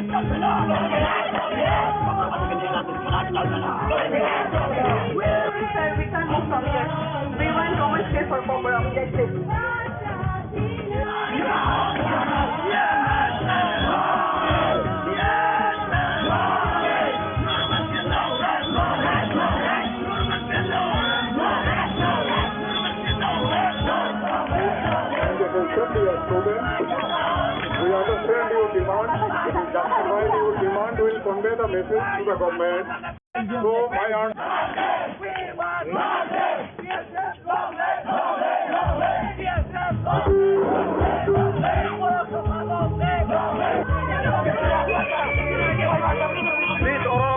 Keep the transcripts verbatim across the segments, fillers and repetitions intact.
Sir, we can't do something. We want Roman script for pogrom. That's it. Attention, dear students. We understand your demand. It is justified your demand. We will convey the message to the government. So, my answer. Please, oro.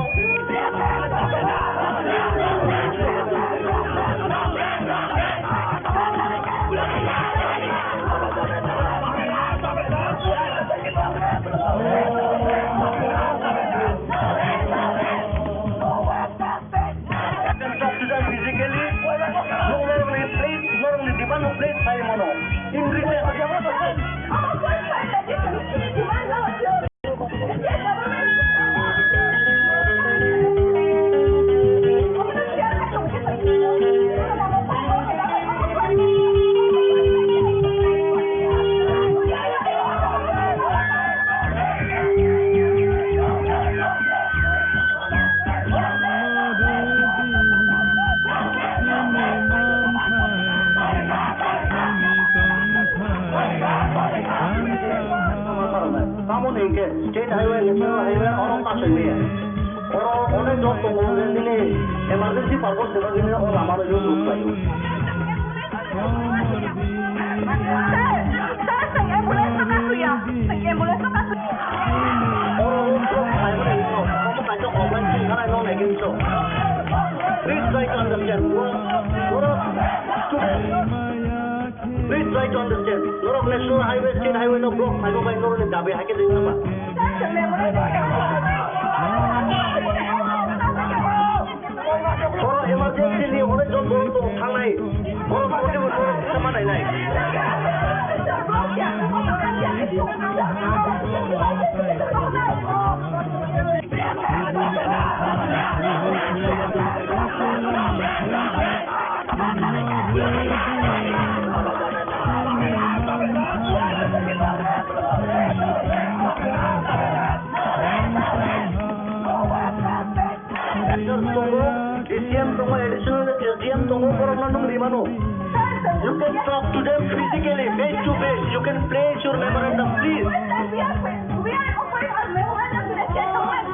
Talk to them physically. Norokni please, norokni demand no please, sai mano. In return. Tamoni hingke state highway, national highway, oro kasai maya. Oro onek jon tongo, nini emergency purpose ni bagwi nini o lama no use rok khlai o. Sir, sir, sir, ambulance no kasui ya. Sir, ambulance no kasui. Oro rok khlai mani no, omo kaisa offline sing khanai no nai gini so. Please try to understand. Oro, oro, Please try to understand. Norok national highway, state highway no block khlaibo bai norokni dabi hai khe jeng nangma. Oro emergency ni onek jon borok tongo thangnai. Borok mote bo norok kisa ma nainai. Tongo, D C M tongo, additional S D M tongo, borokno nwng rimano. You can talk to them physically, face to face. You can place your memorandum, please. We are offering our memorandum to the state government.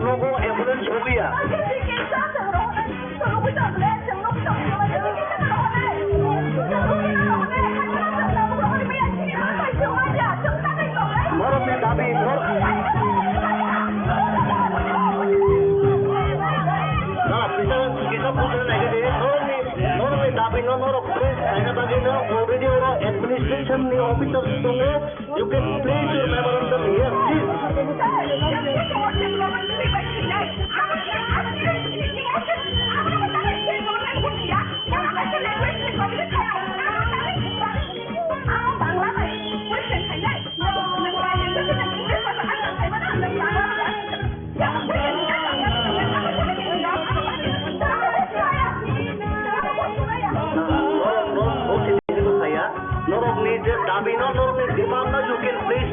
Nogo ambulance sogwi ya. Borokni dabi, borok-, na, kisa, kisa bujina nai khe de, norokni, norokni dabi no norok press khaina bagwi no already oro administration ni officers tongo. You can place your memorandum here, please. Norok, norok, bo khe kisa saya. Norokni je dabi no, norokni demand no, you can please.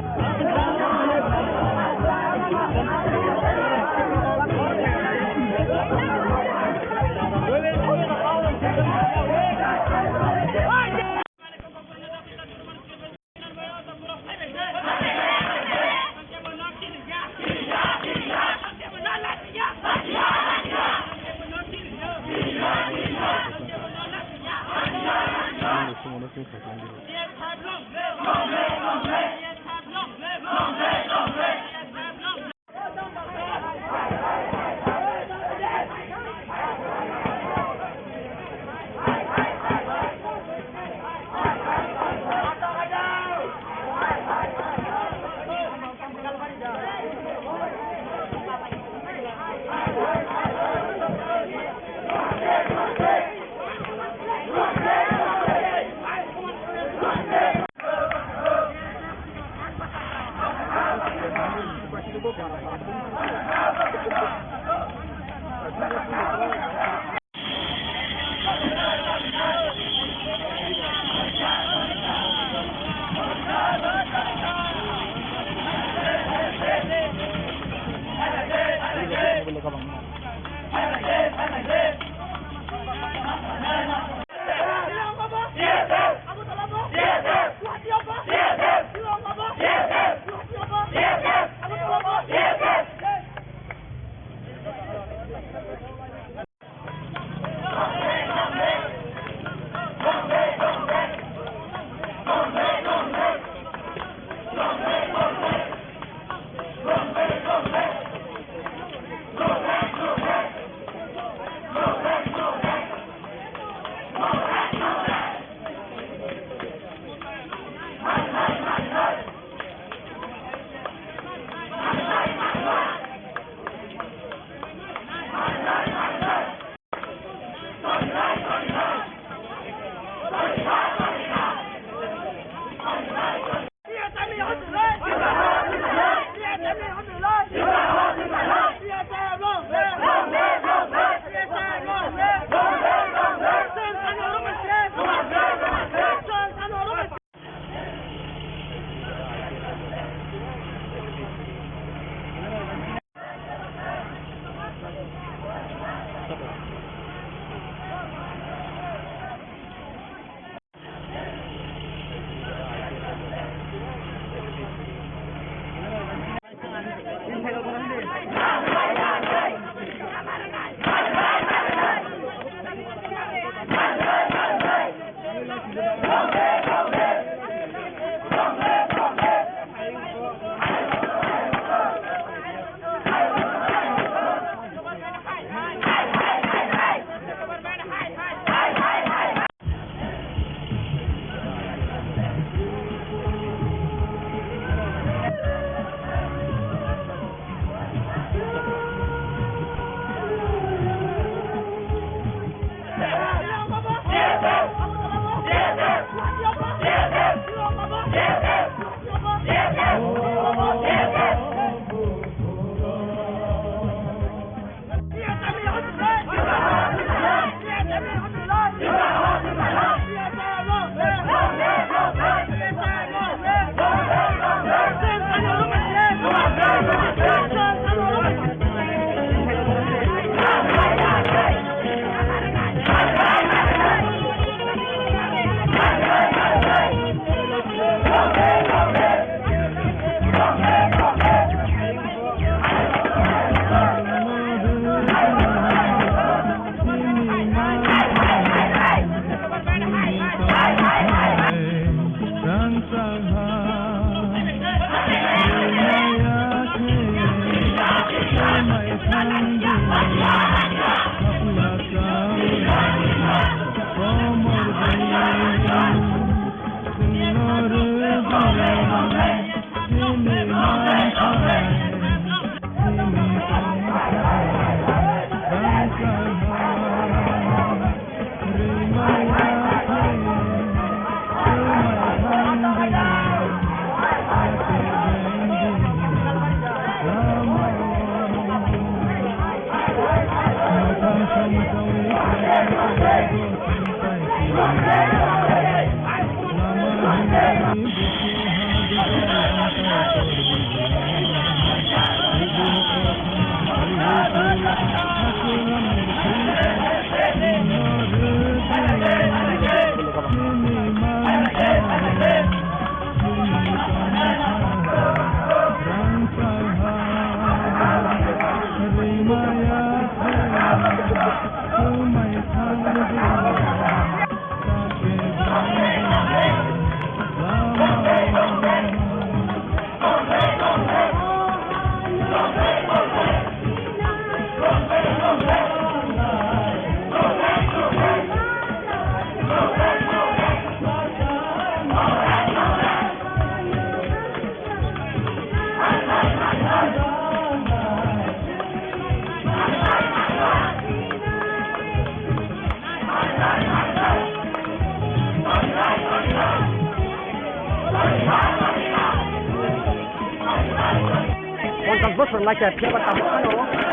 Bosor laikha, phiya ba tabuk phano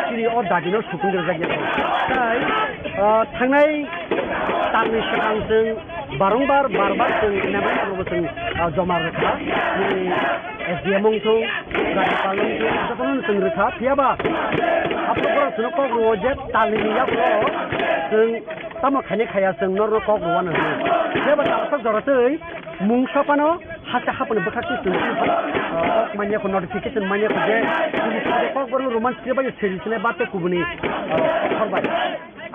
chini o dagino sukung rwjak ya. Tai, ah, thangnai talni swkang chwng barongbar, barbar chwng memorandum chwng, ah, joma rwkha. Chini S D M wngthung, Rajyapal wngthung, jotono chwng rwkha. Phiya ba aphuru borok chwngno kok rwo je talni ni yagulo chwng tamo khaini khaya chwng norno kok rwano hinwi. Phiya ba tabuk jora twi mungsa phano Haste haponi bwkhak twi chwng, ah, kok manya kho, notification manya kho je kubuni kubuni kok borok Roman script bai seri sinai ba tei kubuni, ah, khorbai.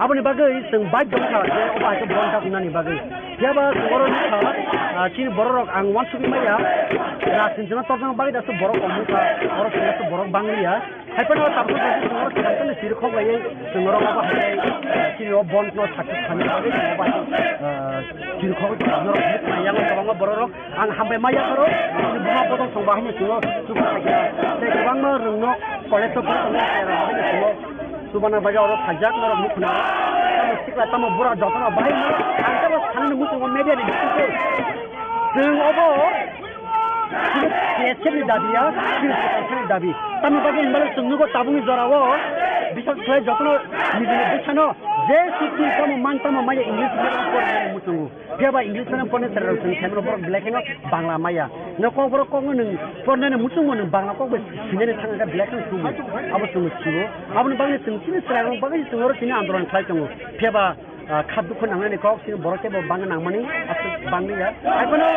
Aboni bagwi chwng baidho wngkha je obo hai khe bon jak wngnani bagwi. Phiya ba chwng oro nukha, ah, chini borok rok ang uansugwi maya, rajniti no torjakna bagwi dasu borok kok wngkha, oro chwng dasu borok bangliya. Haiphano tabuk tabuk chwng oro kwtal kwtal siri khok laiwi chwng oro obo hai, eh, chini o bond no success khlaina bagwi chwng obo hai, eh, siri khok norok buphang yang kwbangma borok rok ang hambai maya pharo chini buma bodol song bahai no chwng o chukha kha tei kwbangma rwng no college o pharo tongo chwng o chubana bagwi oro phaijak norok nukhuna tamo sikla tamo bura jotono bahai no ang tamo sanani muchungo media ni bisingtwi chwng obo Chini T S F ni dabi ya, chini T S F ni dabi. Tamni bagwi hinmale chwng nugo tabukni jorao bisas khlai jotono nijini bwsano je sukni tamo man tamo maya English medium pornani muchungo. Phiya ba English medium pornai chwrairok chwng khaimano borok belai kheno Bangla maya. No kokborok kokno nwng pornani muchungo nwng Bangla kok bai sinani thangna khe belai kheno tubu. Abo chwngno sio. Aboni bagwi chwng chini chwrairok bagwi chwng oro chini andolon khlai tongo. Phiya ba ah, kha dukhu nangnani kok chini borok teibo bangna nangmani aswk bangli ya. Haiphano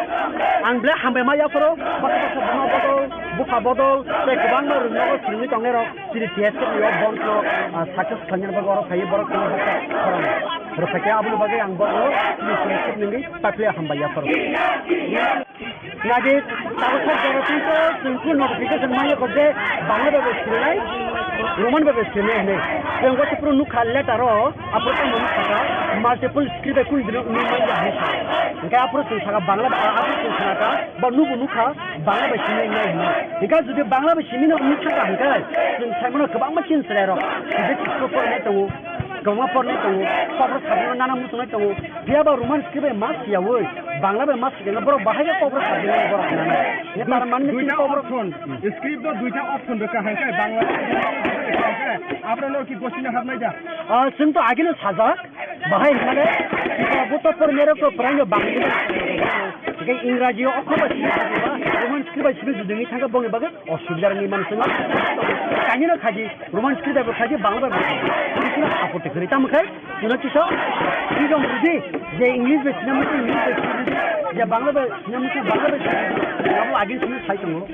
ang belai hambai ma yaphoro, baksa baksa buma bodol, bupha bodol, tei kwbangma rwngnogo swrwngwi tongnairok chini T S F ni o bond no, ah, success khlainani bagwi oro phaiwi borok chini bwkha khorang rwphaikha. Aboni bagwi ang borokno chini T S F ni wngwi takhli hambai yaphoro. Nadi, tabuk sak jora twi to chwng phone notification manya kho je Bangla bai bai swrwnai, Roman bai bai swrwnai hinwi. Chwng bo se phuru nukha letter o, aphuru tamo nukha multiple script bai kunu dino wngwi manya hinwi sa. Hinkhe aphuru chwng sakha Bangla bai, aphuru chwng sakha bo nubo nukha Bangla bai swrwnai hinwi. Hinkhe jodi Bangla bai swrwino wngwi sakha hinkhe chwng saimano kwbangma chini chwrairok je school o porinai tongo. Kwbangma pornai tongo, kokborok sajagwi nana muchungnai tongo. Phiya ba Roman script bai ma siyaui, Bangla bai ma siya, borok bahai khe kokborok sajagwi borok nana. Ye tar mani duita kokborok option, script o duita option rwkha, hai khe Bangla, hai khe aphuru no ki gosino hapnai da? Ah, chwng to agino sajak, bahai hinmale, bo to pornai rok to pwraino Bangla. Hingke Ingraji o okhor bai simi ba, Roman script bai simi judungwi thangkhe bongni bagwi osubida rwngwi mano chwngno. Kainwino khaidi, Roman script bai bo khaidi, Bangla bai bo khaidi. Chwngno apotti kwrwi tamo khe, chwngno kisa freedom rwdi, je English bai sina muchung English bai sina rwdi, je Bangla bai sina muchung Bangla bai sina rwdi. Abo agini simi sai tongo.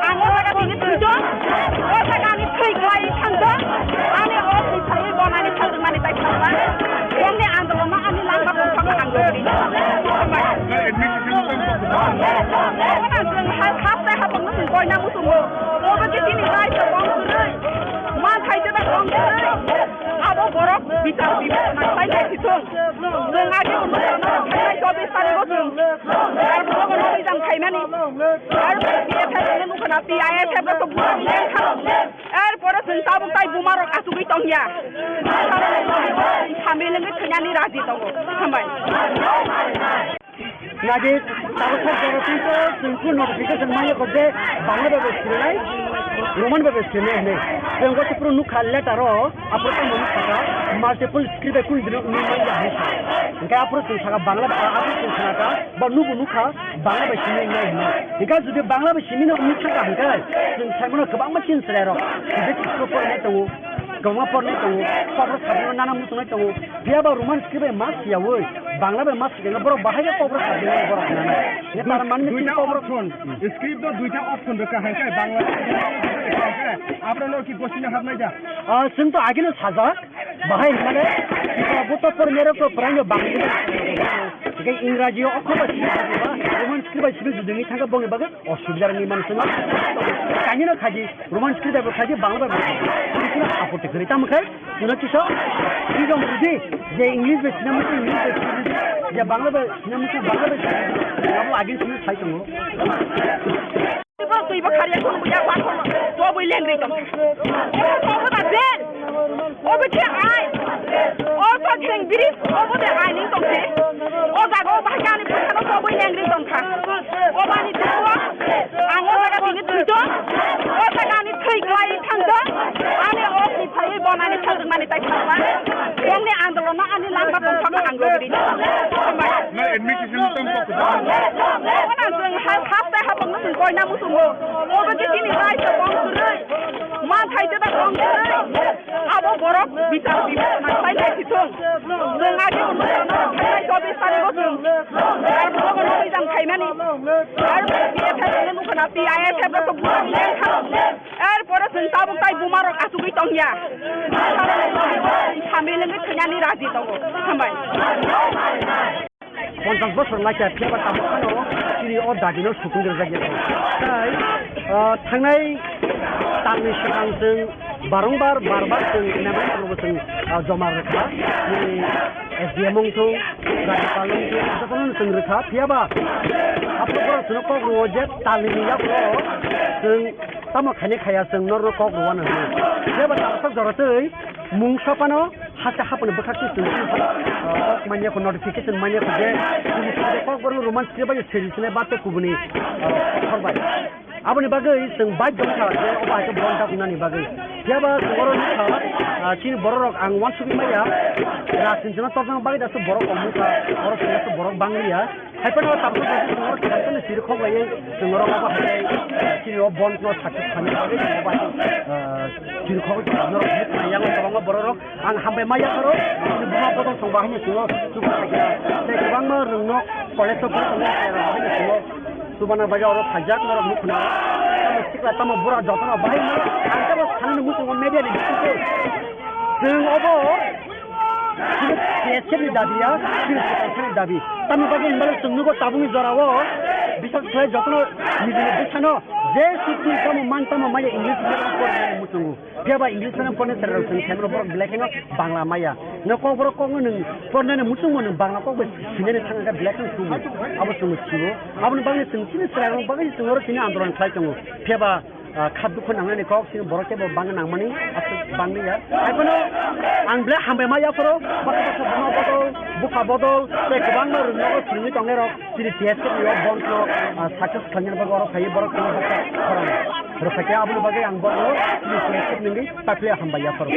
Ang o jaga tini thwido, o jaga ani thwi kwlai thangdo, ani o thwi sawi bonani thangmani tai thangma, bongni andolonno ani langma tongthokno ang rwdi. Hambai. Obo chwng ha-, haste habangno chwng koina muchungo. Obo khe chini raisa bong kwrwi, manthai jeba bong kwrwi, abo borok bichar bibechona khlai nai sithung. Chwng age bo nukha na, chobbish tarigo chwng. Ar bo nokno rijang khaimani. Ar B F F no nukha na, T I F F no to bura bilang kha. Ar pore chwng tabuk tai buma rok achugwi tongya. Sambil nungwi thwinani raji tongo. Hambai. Naji tabuk sak jora twi to chwng phuru notification manya kok je Bangla bai bai sirinai, Roman bai bai sirinai hinwi. Chwng bo chwng phuru nukha letter o. Aphuru tamo wngkha multiple script bai kunu dino wngwi manya hinwi sa. Hinkhe aphuru chwng sakha Bangla bai, aphuru chwng sakha ba nubo nukha Bangla bai simi wngnai hinwi. Hinkhe jodi Bangla bai simi no wngwi thangkha hinkhe chwng saimano kwbangma chini chwrairok Tibet script o porinai tongo, kwbangma porinai tongo, kokborok sajagwi nana muchungnai tongo. Phiya ba Roman script bai ma siyaui Bangla bai ma sikha borok bahai khe kokborok sajagwi borok nana. Hinkhe tar mani Duita kokborok option, script o duita option rwkha hinkhe Bangla, aphuru no ki gosino hapnai da? Ah, chwng to agino sajak. Bahai hinmale, Tripura buto pormero ko praino bangwi. Hinkhe Ingraji o okhor bai simi ba, Roman script bai simi judungwi thangkha bongni bagwi osubida rwngwi mano chwngno. Kainwino khaidi, Roman script bai bo khaidi, Bangla bai bo khaidi. Chwngno apotto kwrwi tamo khe, chwngno kisa freedom rwdi, je English bai sina muchung English bai simi rwdi, je Bangla bai sina muchung Bangla bai simi rwdi. Abo agini simi sai tongo. Twi bo khariya khun buya wa khun. Tobwi lengri tong. Obo da ben. Obo khe ai. Obo khe biri. Obo de ai ning tong khe. O jaga o bahai ani phano tobwi lengri tong kha. Obo ani twi o. Ang o jaga tini twi to. O jaga ani twi kwlai thang to. Ani o ni phai bon ani thang mani tai thang ba. Bongni andolon no ani langma tong kha ang rogri. Hambai. Na administration tong kok. Obo na chwng ha-, haste habangno chwng koina muchungo. Obo khe chini raisa bong kwrwi. Ma thaijada bong kwrwi. Abo borok bichar bibechona khlai nai sithung. Chwng age bo nukha na, thangnai chobbish tarigo chwng. Ar bo nokno rijang khaimani. Ar B F F no nukha na, T I F F no to bura bilang kha. Ar pore chwng tabuk tai buma rok achugwi tongya. Sambil nungwi thwinani raji tongo. Hambai. Ponchas bosor lai kha, phiya ba tabuk phano chini o dagino sukung rwjak ya. Tai, ah, thangnai talni swkang chwng barongbar, barbar chwng naimanrokbo chwng, ah, joma rwkha. Chini S D M wng thung, Rajyapal wng thung, jotono chwng rwkha. Phiya ba aphuru borok chwngno kok rwo je talni ni yaphuru chwng tamo khaini khaya chwng norno kok rwano hinwi. Phiya ba tabuk jora twi mungsa phano Haste haponi bwkhak twi chwng, ah, kok manya kho, notification manya kho je, chini side kokborok Roman script bai seri sinai ba tei kubuni, ah, okhor bai. Aboni bagwi chwng baidho wngkha je obo hai khe bon ta hwnani bagwi. Phiya ba chwng oro nukha, ah, chini borok rok ang uansugwi maya, rajniti no torna bagwi dasu borok kok wngkha, oro chwng dasu borok bangliya. Hai phano tabuk tabuk chwng oro khe hai phano siri khok laiwi chwng oro obo hai, eh, chini o bon no sakhe thani bagwi chwng obo hai, eh, siri khok chwng norok hinwi khna yang kwbangma borok rok ang hambai ma yapharo chini buma bodol song ba haino chwng o chukha khaikha tei kwbangma rwng no college o borok tongo chwng o haino chwng o chubana bagwi oro khaijak norok nukho na tamo sikla tamo bura jotono bahai no ang tamo sanani muchungo media ni bisingtwi chwng obo Chini T S F ni dabi ya, chini swkang sani dabi. Tamni bagwi hinba chwng nugo tabukni jorao, bisas khlai jotono nijini bwsano je sukni tamo man tamo maya English medium pornani muchungo. Phiya ba English medium pornai chwrairok chwng khe borok belai kheno Bangla maya. No kokborok kokno nwng pornani muchungo nwng Bangla kok bai sinani thangkha belai kheno sugo. Abo chwngno sio. Aboni bagwi chwng chini chwrairok bagwi chwng oro chini andolon khlai tongo. Phiya ba ah, kha dukhu nangnani kok chini borok teibo bangwi nangmani aswk bangwi ya. Haiphano ang belai hambai ma yapharo, baksa baksa buma bodol, bupha bodol, tei kwbangma rwngnogo swrwngwi tongnairok chini T S F ni o bond no, ah, success khlainani bagwi oro phaiwi borok chini bwkha khorang rwphai khe aboni bagwi ang borokno chini T S F ni wngwi takhwlai hambai yapharo.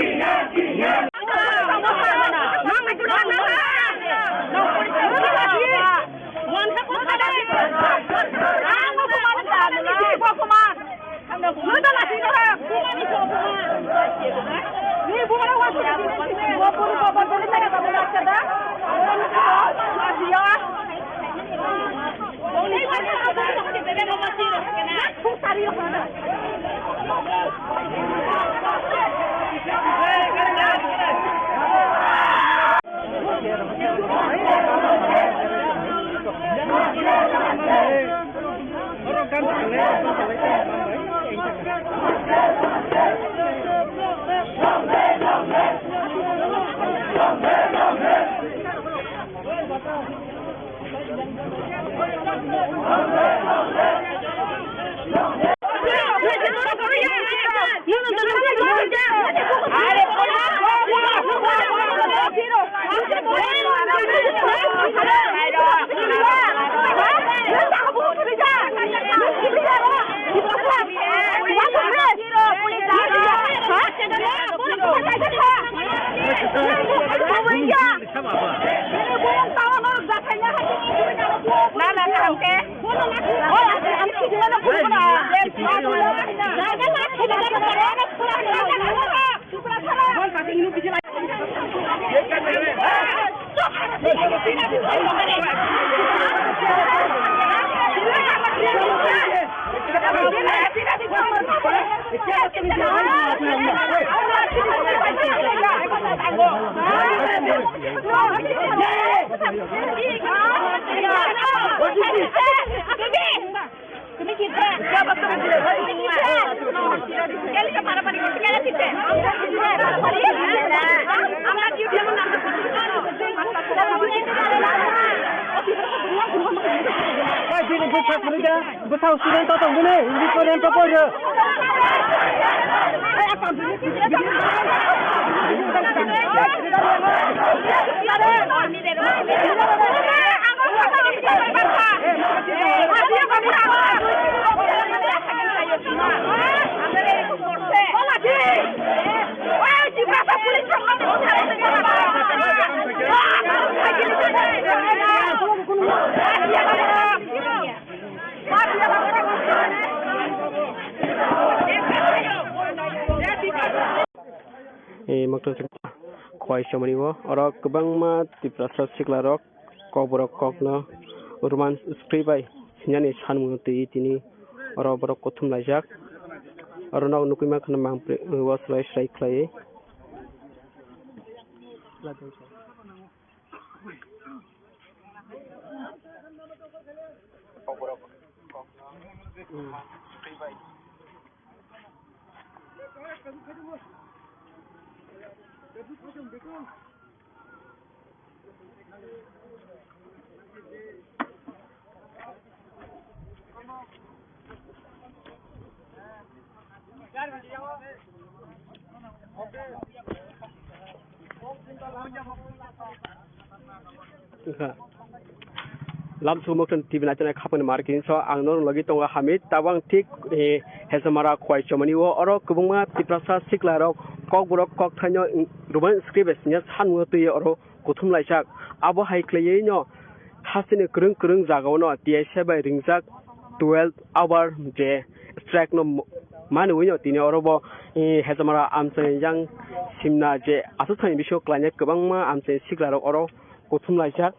Bini bwsa kwrwi da, bwsa student to tong bini, English medium to poiro. Eh, mokto khwai chomani o, oro kwbangma Tiprasa sikla rok, kokborok kokno Roman script bai sinani sanmung twi tini oro borok kuthum laijak. Oro nok nugwi mankha mangpri o swlai swlai khlaiwi. Wngkha. Lamsukmokthon T V naitongnai khapangni markini so ang norok logi tongo Hamid. Tabang thik, eh, Hezamara khwai chomani o oro kwbangma Tiprasa sikla rok kokborok kokthaino, mm, Roman script bai siniya sanmung twi oro kuthum laijak. Abo hai khlaiwi no hasteni kwrwng kwrwng jagao no T S F bai ringjak twelve hour je strike no mo-, manwi no tini oro bo, eh, Hezamara amchaini yang simna je aswk thani bisingo klainai kwbangma amchaini sikla rok oro kuthum laijak.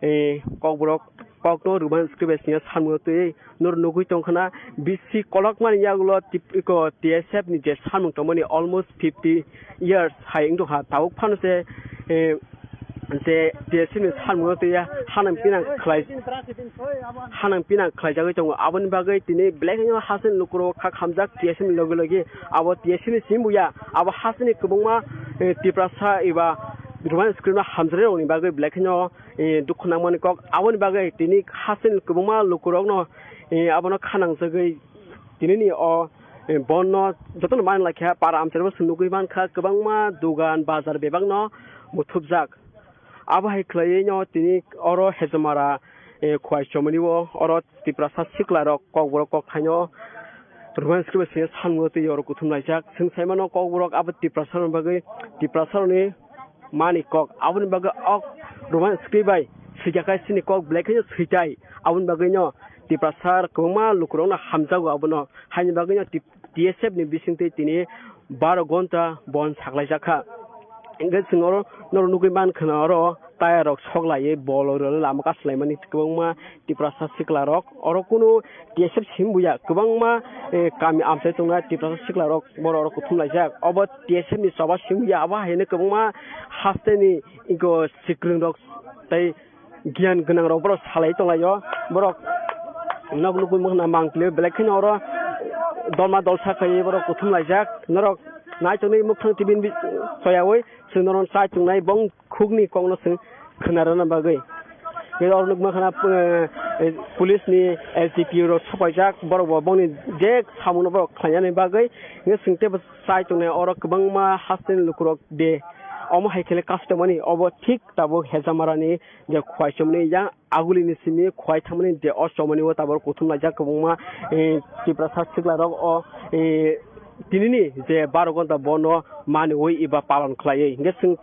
Eh, kokborok kokno Roman script bai siniya sanmung twi norok nugwi tongkhana bisi kolokmani yagulo tip-, iko T S F ni je sanmung tongmani almost fifty years hai wngtongkha. Tabuk phano se, eh, je T S F ni sanmung twi ya hanang pinang khlai, hanang pinang khlaijagwi tongo. Aboni bagwi tini belai kheno hasteni lukurok kha khamjak T S F ni logi logi. Abo T S F ni simi buya, abo hasteni kwbangma, eh, Tiprasa eba Roman script no hamjak rokni bagwi belai kheno, eh, dukhu nangmani kok. Aboni bagwi tini hasteni kwbangma lukurokno, eh, abono kha nangjagwi tinini o, eh, bono jotono man laikha para amchaini bo chwng nugwi mankha kwbangma dogan bazar bebakno muthupjak. Abo hai khlaiwi no tini oro Hezamara, eh, khwai chomani o oro Tiprasa sikla rok kokborok kokthaino Roman script bai siniya sanmung twi oro kuthum laijak. Chwng sai mano kokborok abo Tiprasa rokni bagwi Tiprasa rokni mani kok. Aboni bagwi ok Roman script bai swijak hai chini kok belai kheno switai. Aboni bagwino Tiprasa kwbangma lukurokno hamjago abono. Haini bagwino Tip-, T S F ni bisingtwi tini baro gonta bon saklaijak kha. Hingke chwng oro norok nugwi mankha na oro tire rok sok laiwi bol rok lama kaslaimani kwbangma Tiprasa sikla rok. Oro kunu T S F sim buya, kwbangma, eh, kami amchai tongnai Tiprasa sikla rok borok oro kuthum laijak. Obo T S F ni choba sim buya, abo hai hwnwi kwbangma hasteni iko sikrwng rok tei giyan gwnang rok borok salai tonglaio. Borok nok nugwi mankha na mangpili belai kheno oro dolma dolsa khaiwi borok kuthum laijak. Norok naitonwi mukhang tibin bi-, soyawi chwng norok chai tongnai bong khukni kokno chwng khwnarwna bagwi. Tei oro nukmankha na, eh, eh, police ni S D P O rok sopaijak, borok bo bongni je samungno borok khlainani bagwi. Hingke chwng teibo chai tongnai oro kwbangma hasteni lukurok de. Omo hai khe le customary obo thik tabuk Hejamarani je khwai chomni yang agulini simi khwai thangmani je o chomani o tabuk kuthum laijak kwbangma, eh, Tiprasa sikla rok o, eh, tinini je baro gonta bono maniwi eba palon khlaiwi. Hingke chwng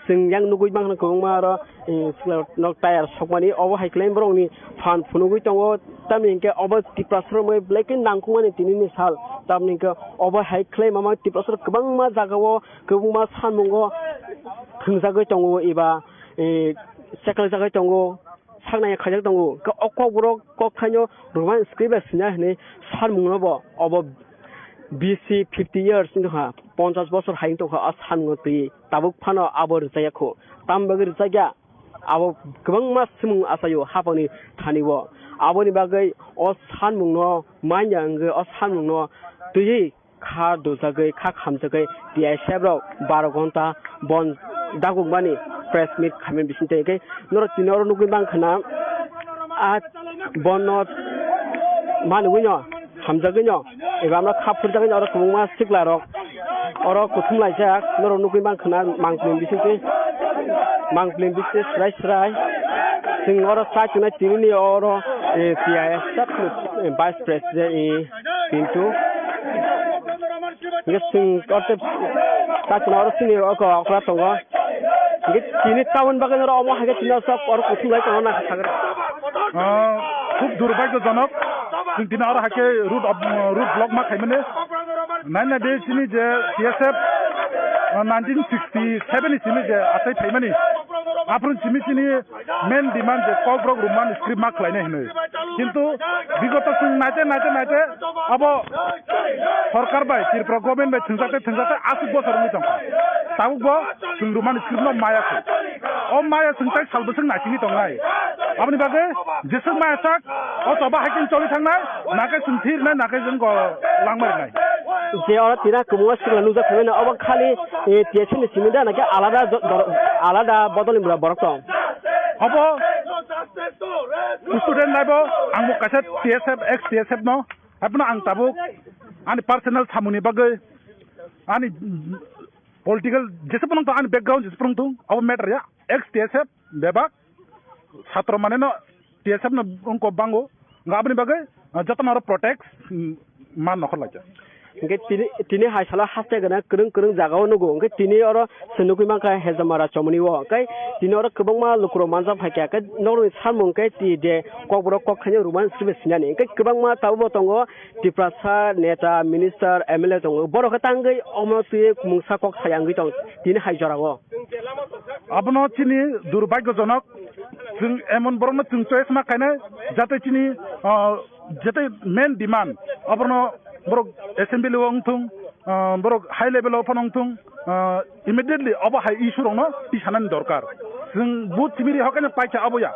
Chwng yang nugwi mankha kwbangma oro, eh, sikla nok tire sokmani, obo hai khlai borokni phan phunugwi tongo, tamni hinkhe obo Tiprasa rok bai belai khe nangkukmani tinini sal, tamni hinkhe obo hai khlai mama Tiprasa rok kwbangma jagao, kwbangma samungo thwngjagwi tongo eba, eh, cheklaijagwi tongo. Saknai khaijak tongo. Khe o kokborok kokthaino Roman script bai swinai hwnwi sanmungno bo obo B C fifty years wngkha, ponchas bosor hai wngtongkha o sanmungo twi tabuk phano abo rwchaya khu. Tamo bagwi rwchakya? Abo kwbangma swmung achaio hapangni thani-o. Aboni bagwi o sanmungno manya wngwi o sanmungno twiwi kha dujagwi, kha khamjagwi T I S F rok baro ghonta bon dagukmani press meet khaimani bisingtwi. Hwnkhe norok tini oro nugwi mankha na, a bonno manugwino hamjagwino eba amno kha phurjagwino oro kwbangma siklarok oro kuthum laijak norok nugwi mankha na mangplim bisingtwi, mangplim bisingtwi swrai swrai. Chwng oro chai tongnai tinini oro, eh, T I S F ni, eh, Vice President, eh, Pintu. Hingke chwng orte kachina oro chini oko okra tongo. Hingke tini tamoni bagwi oro omo hai khe tini oro sok oro kuthum lai tongo na sagra. Ah, khub durbhagyojonok. Chwng tini oro hai khe road of, road block ma khaimani. Nai nai de chini je T S F, ah, nineteen sixty-seven ni simi je asai phaimani. Aphuru simi chini main demand je Kokborok Roman script ma khlainai hinwi. Kintu bigoto chwng naite, naite, naite abo sorkar bai, Tripura government bai thwngjakte, thwngjakte aswk bosor wngwi tongkha. Tabukbo chwng Roman script no maya kho. O maya chwng tai sal bwswk naisingwi tongnai. Aboni bagwi jeswk maya sak, o choba hai khe choli thangnai, nakhe chwng thwi rwnai, nakhe chwng go langma rwnai. Je oro tira kwbangma sikla nukjak phai mano, obo khali, eh, T S F ni simi da, nakhe alada jo-, dor-, alada bodol ni borok tong? Obo student life o ang bo kaisa T S F, ex T S F no, haibano ang tabuk ani personal samung ni bagwi, ani political jesa phano tong, ani background jesa phano tong, obo matter ya, ex T S F bebak, satro mane no T S F no wngkok bango, wngkha aboni bagwi, ah, jotono oro protect, mm, ma nokhor laijak. Hingke tini, tini hai salo haste gana kwrwng kwrwng jaga o nugo, hingke tini oro se nugui mankha Hejamara chomoni o, hingke tini oro kwbangma lukurok manjak phaikha, hingke norokni samung hingke twi de Kokborok kok thaino Roman script sinani, hingke kwbangma tabukbo tongo Tiprasa neta, minister, M L A tongo, borok khe tangwi omo twi mungsa kok saya wngwi tong tini hai jora o. Abono chini durbhagyojonok, chwng emon borokno chwng choice ma khainai, jate chini, ah, jate main demand, abono borok assembly o wngthung, ah, borok high level o phano wngthung, ah, immediately obo hai issue rokno tisanani dorkar. Chwng vote simi ri hokhe paikha obo ya.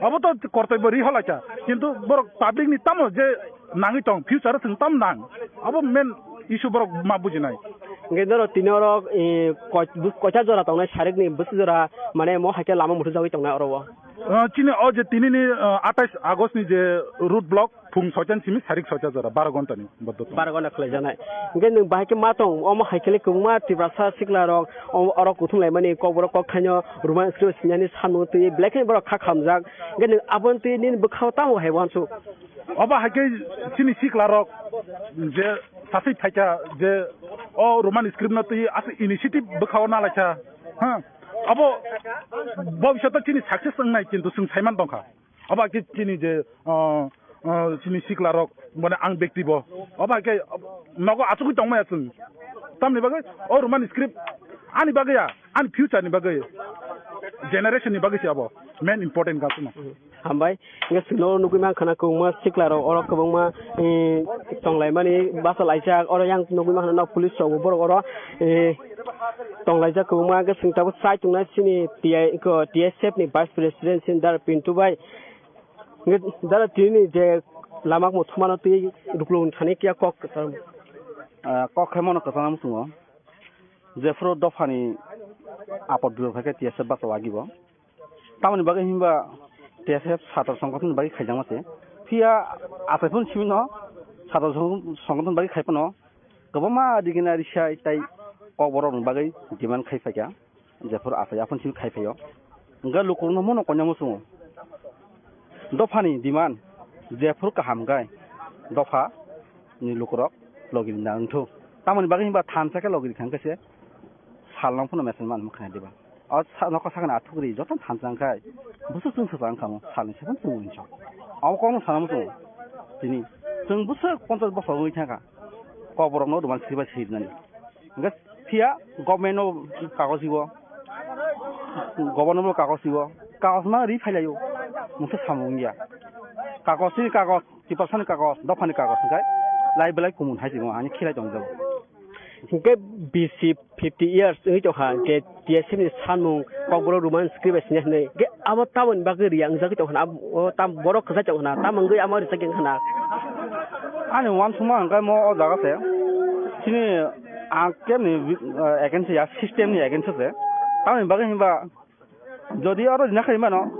Obo to kortobyo ri holaikha, kintu borok public ni tamo je nangwi tong, future o chwng tam nang. Abo main issue borok ma bujinai. Hingke norok tini oro, eh, koi-, bus-, koita jora tongnai sarikni bwswk jora, mane, mo hai khe lama muthungjawi tongnai oro o? Ah, chini o je tinini, ah, atais August ni je road block, phung soitan simi sarik soita jora, baro ghonta ni boddo tong. Baro ghonta khwlaijaknai. Hingke nwng bahai khe ma tong, omo hai khe le kwbangma Tiprasa sikla rok, o-, oro kuthum laimani, Kokborok kok thaino Roman script sinani samung twi, belai khe borok kha khamjak. Hingke nwng aboni twi nini bwkhao tamo hai uansuk? Obo hai khe chini sikla rok je sasui phaikha je o Roman script no twi aswk initiative bwkhao nalaikha, ha, abo bobishoto chini success wngnai kintu chwng saiman tongkha. Obo hai khe chini je, ah, ah, chini sikla rok, mane ang bekti bo, obo hai khe nogo achugwi tongmaya chwng. Tamni bagwi o Roman script ani bagwi ya, ani future ni bagwi, generation ni bagwi se abo main important ka chwngno. Hambai. Hingke chwngno nugui mankha na kwbangma sikla rok oro kwbangma, eh, tonglaimani bachalaijak, oro yang nugui mankha na police rok bo borok oro, eh, tonglaijak kwbangma. Hingke chwng tabuk chai tongnai chini T I, ko, T S F ni Vice President chini Dara Pintu bai. Hingke Dara tini je lama muthumano twi ruklung thani kiya kok kwchang. Ah, kok khe mono kwchang muchungo. Jephuru dophani apot duro phaikhe T S F bachao agibo. Tamoni bagwi hinba T S F satro songgothon bagwi khaijakma se. Phiya achai phano simi no satro song-, songgothon bagwi khai phano kwbangma digina risai tai kokborok ni bagwi demand khai phaikha. Jephuru achai aphano simi khai phaio. Hingkhe lukurokno mono koinai muchungo. Dophani demand jephuru kaham khe dopha ni lukurok logi rina wngthok. Tamoni bagwi hinba thansa khe logi rikha hingkhe se Salno phano message man khna diba. O sa-, nokha sakni athukri joto thansa wngkhai, bwswk chwng swchang wngkha mo, salni sefan chwng wngwi chong. Abo kokno sana muchungo. Tini chwng bwswk ponchash bosor wngwi thangkha, kokborokno roman script bai sirnani. Hwnkhe phiya government no kagoj ibo, governor no kagoj ibo, kagoj ma ri phailaio, mungsa samung wngya. Kagoj ni kagoj, Tiprasani kagoj, dophani kagoj hwnkhe lai belai kumun hai tongmo, ani khilai tongjago. Hwnkhe bisi fifty years wngwi tongkha, hwnkhe T S F ni sanmung kokborok roman script bai sini hwnwi. Hwnkhe abo tamoni bagwi riya wngjagwi tongkha na, abo tam borok kwchai tongkha na, tamo wngwi amo rijak wngkha na. Ani uansukma hwnkhe mo o jaga se, chini ang kebni, eh, against ya, system ni against se. Tamoni bagwi hinba jodi oro rina khai mano,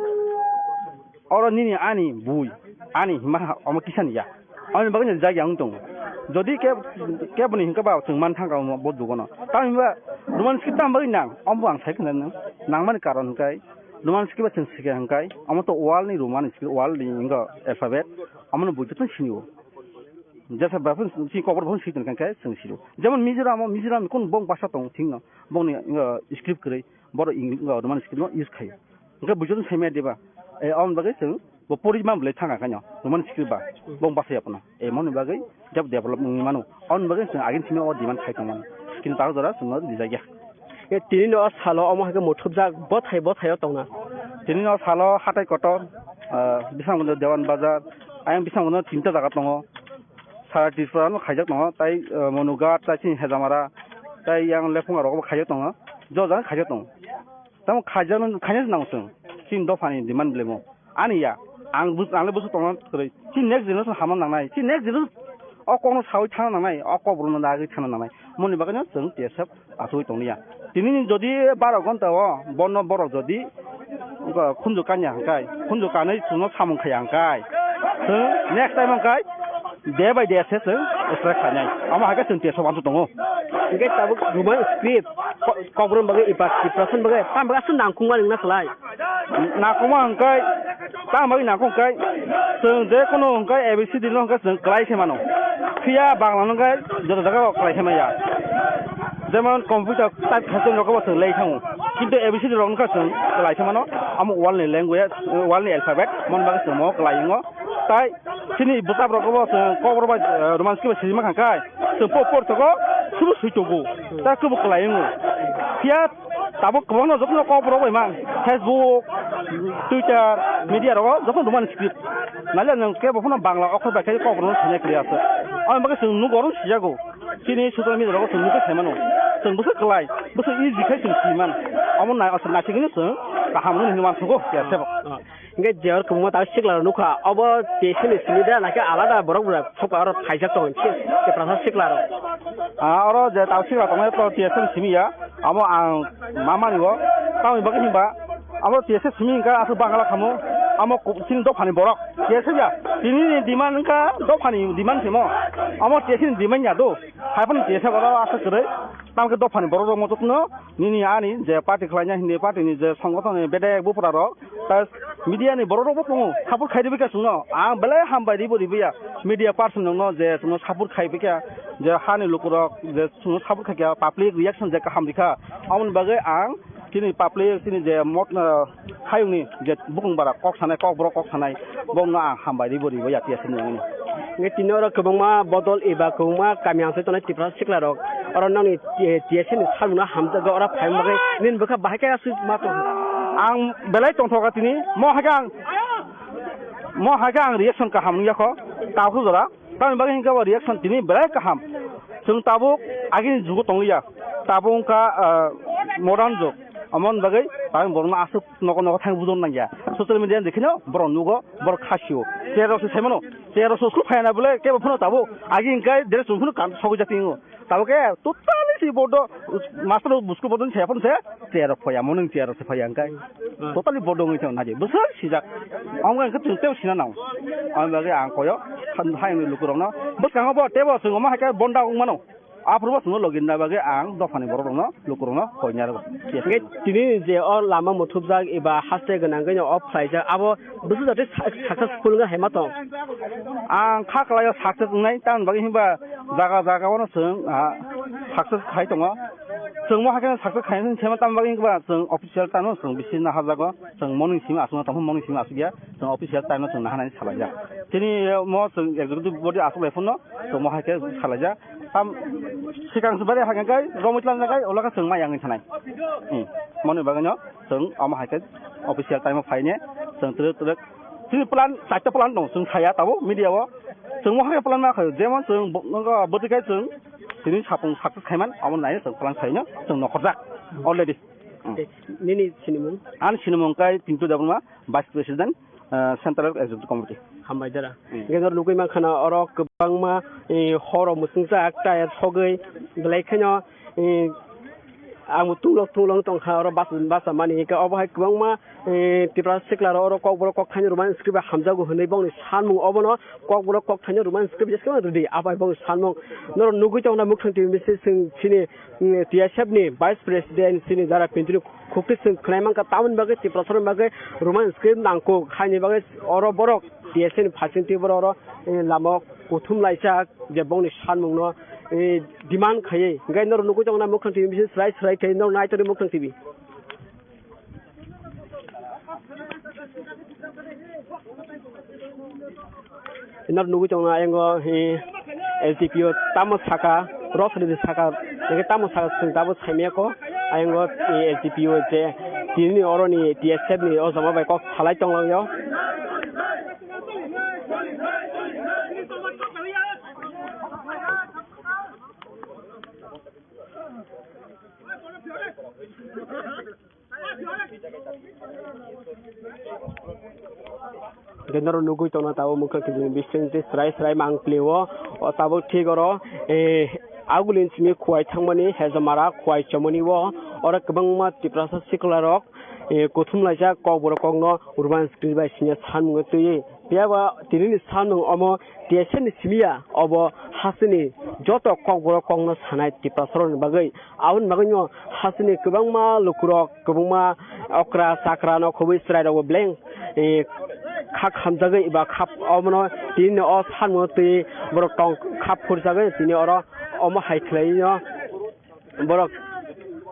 oro nini ani bui, ani hima omo kisa ni ya. Aboni bagwi no jagya wng tongo. Jodi ke, keboni hinkhe ba chwng man thangkha omo bo dugono. Tamoni ba roman script tam bagwi nang, omo ang sai khna nang. Nangmani karon hwnkhe roman script ba chwng sikha hwnkhe omo to world ni roman script, world ni hingo alphabet, omono bui joto sini o. Jesa ba phun si kokborok phun si tongkha khe chwng siro. Jemon Mizoram o, Mizoram ni kun bong basa tong thing no, bongni, uh, script kwrwi, borok Eng-, uh, Roman script no use khaio. Hwnkhe buijo sai maya diba? E, aboni bagwi chwng bo pori man bwlai thang kha no, Roman script ba, bong basa ya phano. E, moni bagwi jab develop wngwi mano. Aboni bagwi chwng agini simi o demand khai tongmani. Kintu ta jora chwng no rijak ya. E, tini no salo omo hai khe muthubjak bothai bothai o tongna. Tini no salo hatai kotor, ah, bising bono Dewan Bazar, ayang bising bono tinta jaga tongo. Sara Tripura no khaijak tongo, tai, ah, Monughat, tai chini Hejamara, tai yang Lephunga rogo bo khaijak tongo. Jo jaga khaijak tongo. Tamo khaijak no, khaina nang chwng. Chini dophani demand bwlai mo. Ani ya, ang bus-, ang le bwswk tongna kwrwi. Chini next generation hamna nangnai. Chini next generation o kokno sawi thangna nangnai, o kokborokno dagwi thangna nangnai. Moni bagwi no chwng T S F achugwi tonglia. Tini ni jodi baro ghonta o bono borok jodi khunju kanya hwnkhe, khunju kanwi chwngno samung khaiya hwnkhe, chwng next time hwnkhe day by day se chwng strike khainai. Omo hai khe chwng T S F uansuk tongo. Hwnkhe tabuk Roman script ko-, kokborok bagwi, Tiprasa bagwi, tam bagwi aswk nangkukmani wngna kwlai. Nakuma hwnkhe, tamo bagwi nakung hwnkhe, chwng je kono hwnkhe A B C D no hwnkhe chwng kwlai se mano. Phiya Bangla no hwnkhe joto jaga o kwlai se maya. Jemon computer type khatung rok bo chwng lei thango. Kintu A B C D rok wngkha chwng kwlai se mano. Amo world ni language, world ni alphabet, mon bagwi chwng mo kwlai wngo. Tai chini bwsap rok bo chwng kokborok bai, eh, Roman script bai swijima kha hwnkhe, chwng po por togo, subo swi tongo. Ta kwbo kwlai wngo. Phiya Tabuk kwbangno jotono kokborok bai mang, Facebook, Twitter, media rogo jotono Roman script. Naile nwng kebo phano Bangla okhor bai khe kokborokno sanai kwrwi aswk. Aboni bagwi chwng nugo oro sijago. Chini social media rogo chwng nugwi saimano. Chwng bwswk kwlai, bwswk easy khe chwng simi man. Omo nai-, naisingwino chwng kaham hwnwi hinwi uansukgo, T S F. Hingke je oro kwbangma tabuk sikla rok nukha, obo T S F ni simi da, nakhe alada borok rok sokha oro phaijak tongo, Tiprasa sikla rok. Ah, oro je tabuk sikla tongnai to T S F ni simi ya, amo ang ma mani o, tamoni bagwi hinba, amo T S F simi hingka aswk bangla khamu, amo chini dophani borok, T S F ya, tini ni demand wngkha dophani demand simo, amo T S F ni demand ya do, hai phano T S F oro aswk kwrwi, tamokhe dophani borok rok mochokno, nini ani je party khlaina hindi party ni je songothon ni bedek bupra rok, Ta media ni borok rok bo tongo, support khai rwbwi kha chwngno. Ang belai hambai ribo ribo ya. Media person rok no je chwngno support khai rwbwi kha, je hani luku rok je chwngno support khai kha, public reaction je kaham rikha. Aboni bagwi ang chini public, chini je mot, ah, hayung ni je bukung bara kok sanai, kok borok kok sanai, bokno ang hambai ribo ribo ya, T S F ni. Hingke tini oro kwbangma bodol eba kwbangma kami ang se tongnai Tiprasa sikla rok. Oro nokni, eh, T S F ni samung no hamjakgo, oro phaima bagwi nini bwkha bahai khe aswk ma tong. Ang belai tongthoka tini, mo hai khe ang, mo hai khe ang reaction kaham wngya kho, tabuk jora. Tamoni bagwi hinkhe bo reaction tini belai kaham. Chwng tabuk agini jugo tongliya, tabuk wngkha, ah, modern jug. Amoni bagwi tabuk borokno aswk nogo nogo thang bujor nangya. Social media ni dekheno borok nugo, borok khasio. Chair rok se saimano, chair rok se school phaina bole kebo phano tabuk agi hinkhe dress rok phano kan sogwi jati wngo. Tabuk khe totally si bodo master rok busko bodo ni saya phano se chair rok phaya, mono ni chair rok se phaya hinkhe. Hmm. Totally bodo wngwi thang naji. Bwswk sijak. Amo hinkhe chwng tebo sina nang. Amo bagwi ang koyo, hai, hai lukurokno. Bwskango bo tebo chwng omo hai khe bonda wng mano. Aphuru bo chwngno logi rwna bagwi ang dophani borok rokno, lukurokno koi narwgo. Hingke tini je o lama muthubjak eba haste gwnangwi no off khlaijak, abo bwswk jati sa-, successful wngkha hai ma tong? Ang kha kwlaio success wngnai, tamoni bagwi hinba jaga jaga o no chwng, ah, success khai tongo. Chwng mo hakhe success khainani sema tamo bagwi wngkha ba chwng official time no chwng bisi naharjago, chwng morning simi aswkno tamo morning simi aswkya, chwng official time no chwng naharnani salaijak. Chini mo chwng executive body aswk lai phano chwng mo hakhe salaijak. Tam sikang se bari hakhe kai romwi tlang kai olaka chwng mai yang thanai. Hmm. Moni bagwi no chwng omo hakhe official time o phaine chwng twrwk twrwk. Chini plan, chaita plan dong, chwng saya tabo media o. Chwng mo hakhe plan ma khayo, jemon chwng bo-, nokha bwtwi kai chwng tini sapung success khaiman, amo nai chwng plan khaino, chwng nokhorjak already. Hmm. Nini sinimung? Ani sinimung kai Pintu Debbarma, Vice President, ah, Central Executive Committee. Hambai dara. Hmm. Hingke noro nugui mankha na oro kwbangma, eh, horo mwswngjak, tire sogwi, belai kheno, eh, ang bo tunglo tunglo wng tongkha oro bas-, basa mani hingke obo hai kwbangma, eh, Tiprasa sikla rok oro kokborok kokthaino rwmani script bai hamjago hinwi bongni sanmung obono kokborok kokthaino rwmani script bai jeswk rwdi abai bongni sanmung norok nugui tongna mwkhang twi misi chwng chini, mm, T S F ni Vice President chini Dara Pintri khukti chwng khwnai mankha tamoni bagwi Tiprasa rokni bagwi rwmani script nangkuk haini bagwi oro borok T S F ni phaising twi borok oro, eh, lama o kuthum laijak. Je bongni sanmungno, eh, demand khaiwi. Hingke norok nugui tongna mwkhang T V bisi chwrai chwrai khe norok naitorwi mwkhang T V. Norok nugui tongna ayang o, eh, L T P O tamo saka, rosri saka, hingke tamo saka chwng tabuk saimaya kho. Ayang o, eh, L T P O je tini oroni T S F ni o jama bai kok salai tonglang yo. Hingke norok nugui tongna tabuk mwkhang twi bising twi srai srai mang pli o, o tabuk thik oro, eh, agulini simi khuwai thangmani hejamara khuwai chomoni o, oro kwbangma Tiprasa sikla rok, eh, kuthum laijak kokborok kokno urban script bai siniya sanmung twiwi. Phiya ba tinini sanmung omo T S F ni simi ya, obo hasteni joto kokborok kokno sanai Tiprasa rokni bagwi. Aboni bagwino hasteni kwbangma lukurok, kwbangma okra chakra no khobwi chwrai rokbo beleng, eh, kha khamjagwi eba kha omono tinini o sanmungo twi borok tong kha phurjagwi tini oro omo hai khwlaino. Borok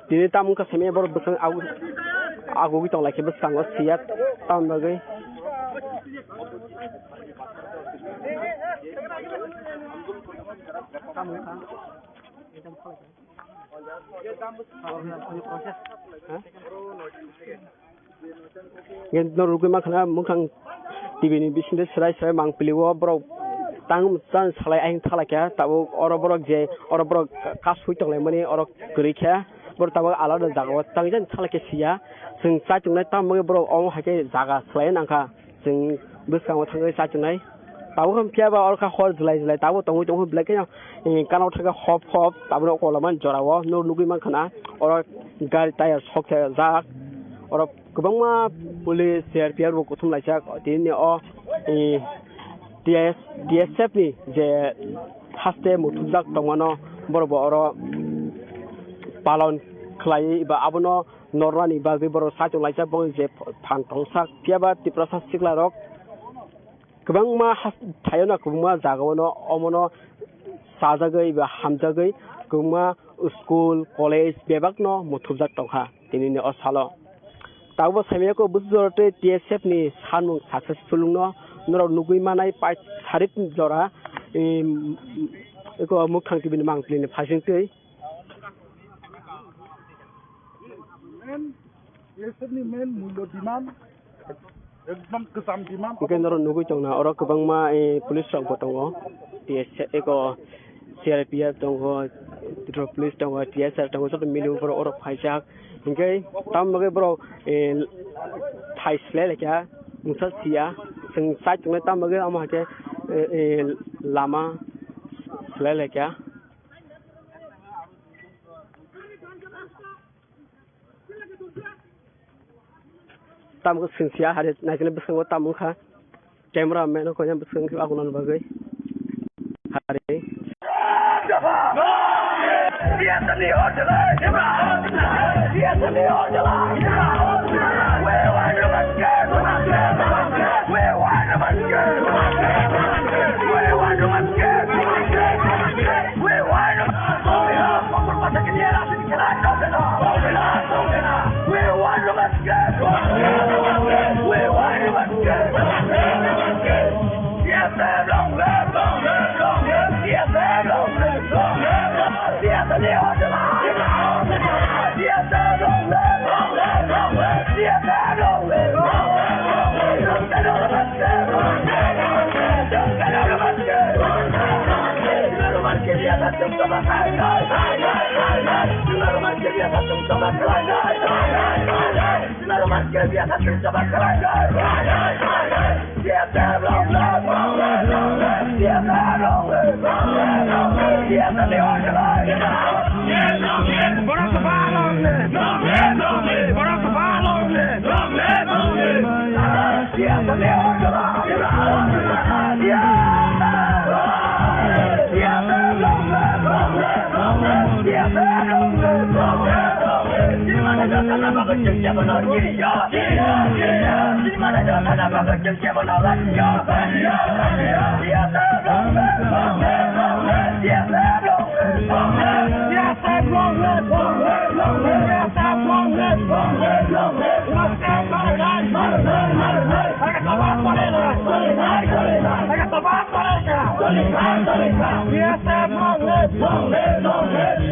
tini tamo wngkha simi borok bwswk agu-, agugwi tonglaikhe bwskango siya tamoni bagwi. Hingke norok rugui mankha na mwkhang T V ni bisingtwi srai srai mang pili o borok tang chan salai ayang thalai kha tabuk oro borok je oro borok kasui tonglaimani oro kwrwi kha borok tabuk alada jaga o tang jan thalai khe siya chwng chaichung nai tamo borok omo hai khe jaga swlai nang kha chwng bwskango thangwi chaichung nai tabuk phiya ba oro kha hor jwlai jwlai tabuk tongwi tongkha belai kheno. Gana o thangkhe hop hop tabuk o kolamani jora o norok nugui mankha na oro gari tire sok jak oro kwbangma police C R P F rok kuthum laijak tini o T S T S F ni je haste muthubjak tongmano borok bo oro palon khlai ba abono nornani bagwi borok saichung laijak bo je phan tongsak phiya ba Tiprasa sikla rok. Kwbangma has-, thaio no kwbangma jaga o no omo no chajagwi ba hamjagwi kwbangma school, college bebak no muthubjak tongkha tini ni o salo. Tabuk bo saimanya khe bwswk jora tei T S F ni sanmung successful wngno norok nugwi manai pai sarik jora, em, eko mwkhang T V ni mangpili ni phaising twi. Main, T S F ni main mulya demand, ekdom kwcham demand. Hingke norok nugui tongna oro kwbangma, eh, police rok bo tongo, T S F eko C R P F tongo, Tripura police tongo, T S R tongo, joto mili borok oro phaijak. Hingke tamo bagwi borok, eh, thai slai laikha, mungsa siya, chwng chai tongnai tamo bagwi amo hai khe, eh, eh, lama slai laikha. Tamo khe swnsiya hari naikhe bwskango tamo wngkha camera man o koina bwskango agunani bagwi hari. We want to escape! We want to escape! C S M long live! Long live! Long live! C S M long live! Long live! Long live! C S M long live! C S M long live! C S M long live! Long live! Long live!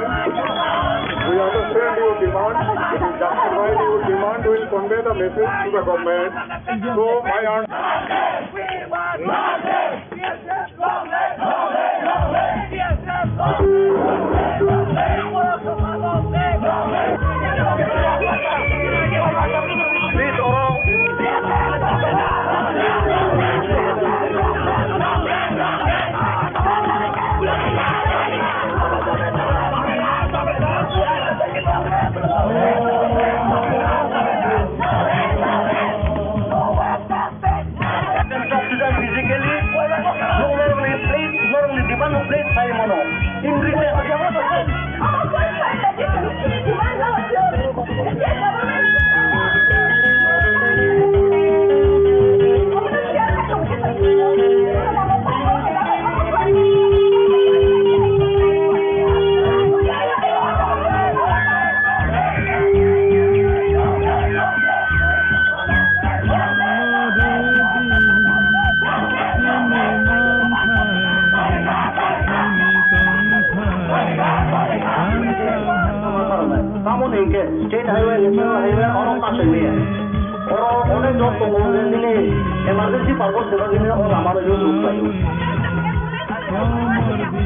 We understand your demand. We justify your demand. We will convey the message to the government. So I urge Talk to them physically. Norokni please, norokni demand no please sai mano. In return. Tamoni hingke state highway, national highway, oro kasai maya. Oro onek jok tongo, nini emergency purpose seba nini o lama rok use khlai o.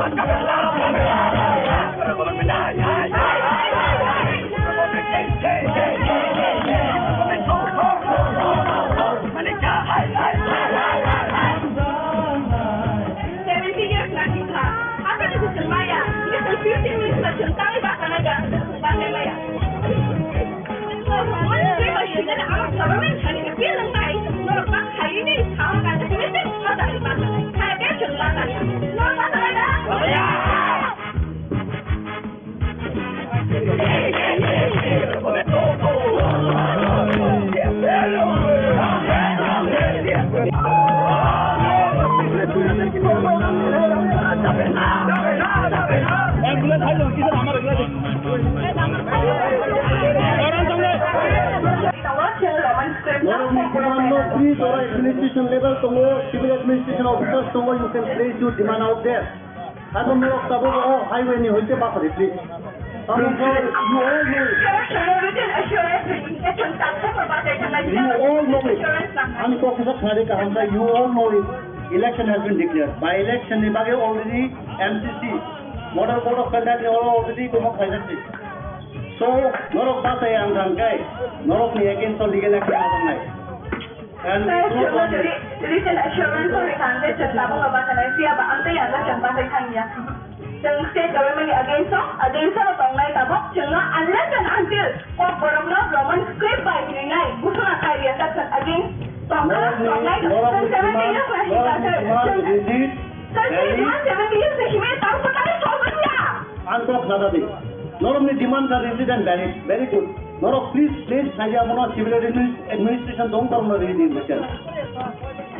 Seventy years na hingkha. Asa ni kusung maya. Ini fifteen minutes na chwng tangwi basa na ga. Basa maya. Norokni demand no free, jora administration level tongo, civil administration officers tongo, you can place your demand out there. Abo norok tabuk o highway ni hoite bapari, please. Abo norok, you all know it. You all know it. Ani kok kisa khnari kaham kha, you all know it. Election has been declared. By election ni bagwi already M C C, Model Code of Conduct ni already tongma khlaijak se. So, norok bachai ang thang khe, norok ni against o legal action lajaknai. And Sir, so on. Written assurance o rikha ang tei chwng tabuk no bachai nai, phiya ba ang tei ang no chwng bachai thang ya. Chwng state government ni against o, against o tongnai tabuk chwng no unless and until kok borok no Roman script bai rinai, busuna khai riya ta chwng against tongnai, tongnai, chwng seventy years na hika sir, chwng, sir, chwng seventy years na himai tabuk tari solve ya. Ang kok nada di. Norokni demand kha rigid and valid. Very good. Norok please, please, saja mono civil adminis-, administration dong, norokno rigid in the sense.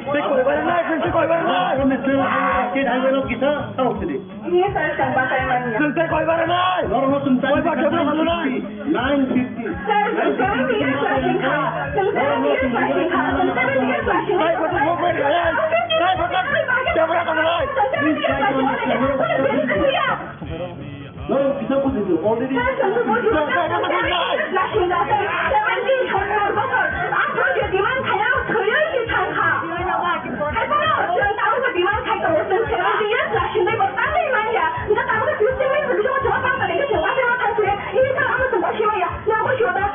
Tei koibar nai, tei koibar nai. Norokni state highway no kisa sarok sidi. Ini saya chwng bachai manya. Tei koibar nai. Norokno chwng chai koibar kisa kebra nai. Nine fifty. Sir, chwng seventy years lasing kha. Chwng seventy years lasing kha. Chwng seventy years lasing kha. Tei koibar nai. Tei koibar nai. Chwng seventy years lasing kha. Norok kisa buji di, already. Sir, chwng seventy years lasing kha, sir. Seventy, sottor bochor. Aphuru je demand khaina thwiwi se thang kha. Hai bono, chwng tabuk demand khai tongo, chwng seventy years lasing bai bo tangwi manya. Hingkhe tabuk fifteen minutes bisingo chwng tang tongkhe chwng ma chwng ma thang thwiwi. Ini sir, ano chwng bo simaya. Chwng bo sio da.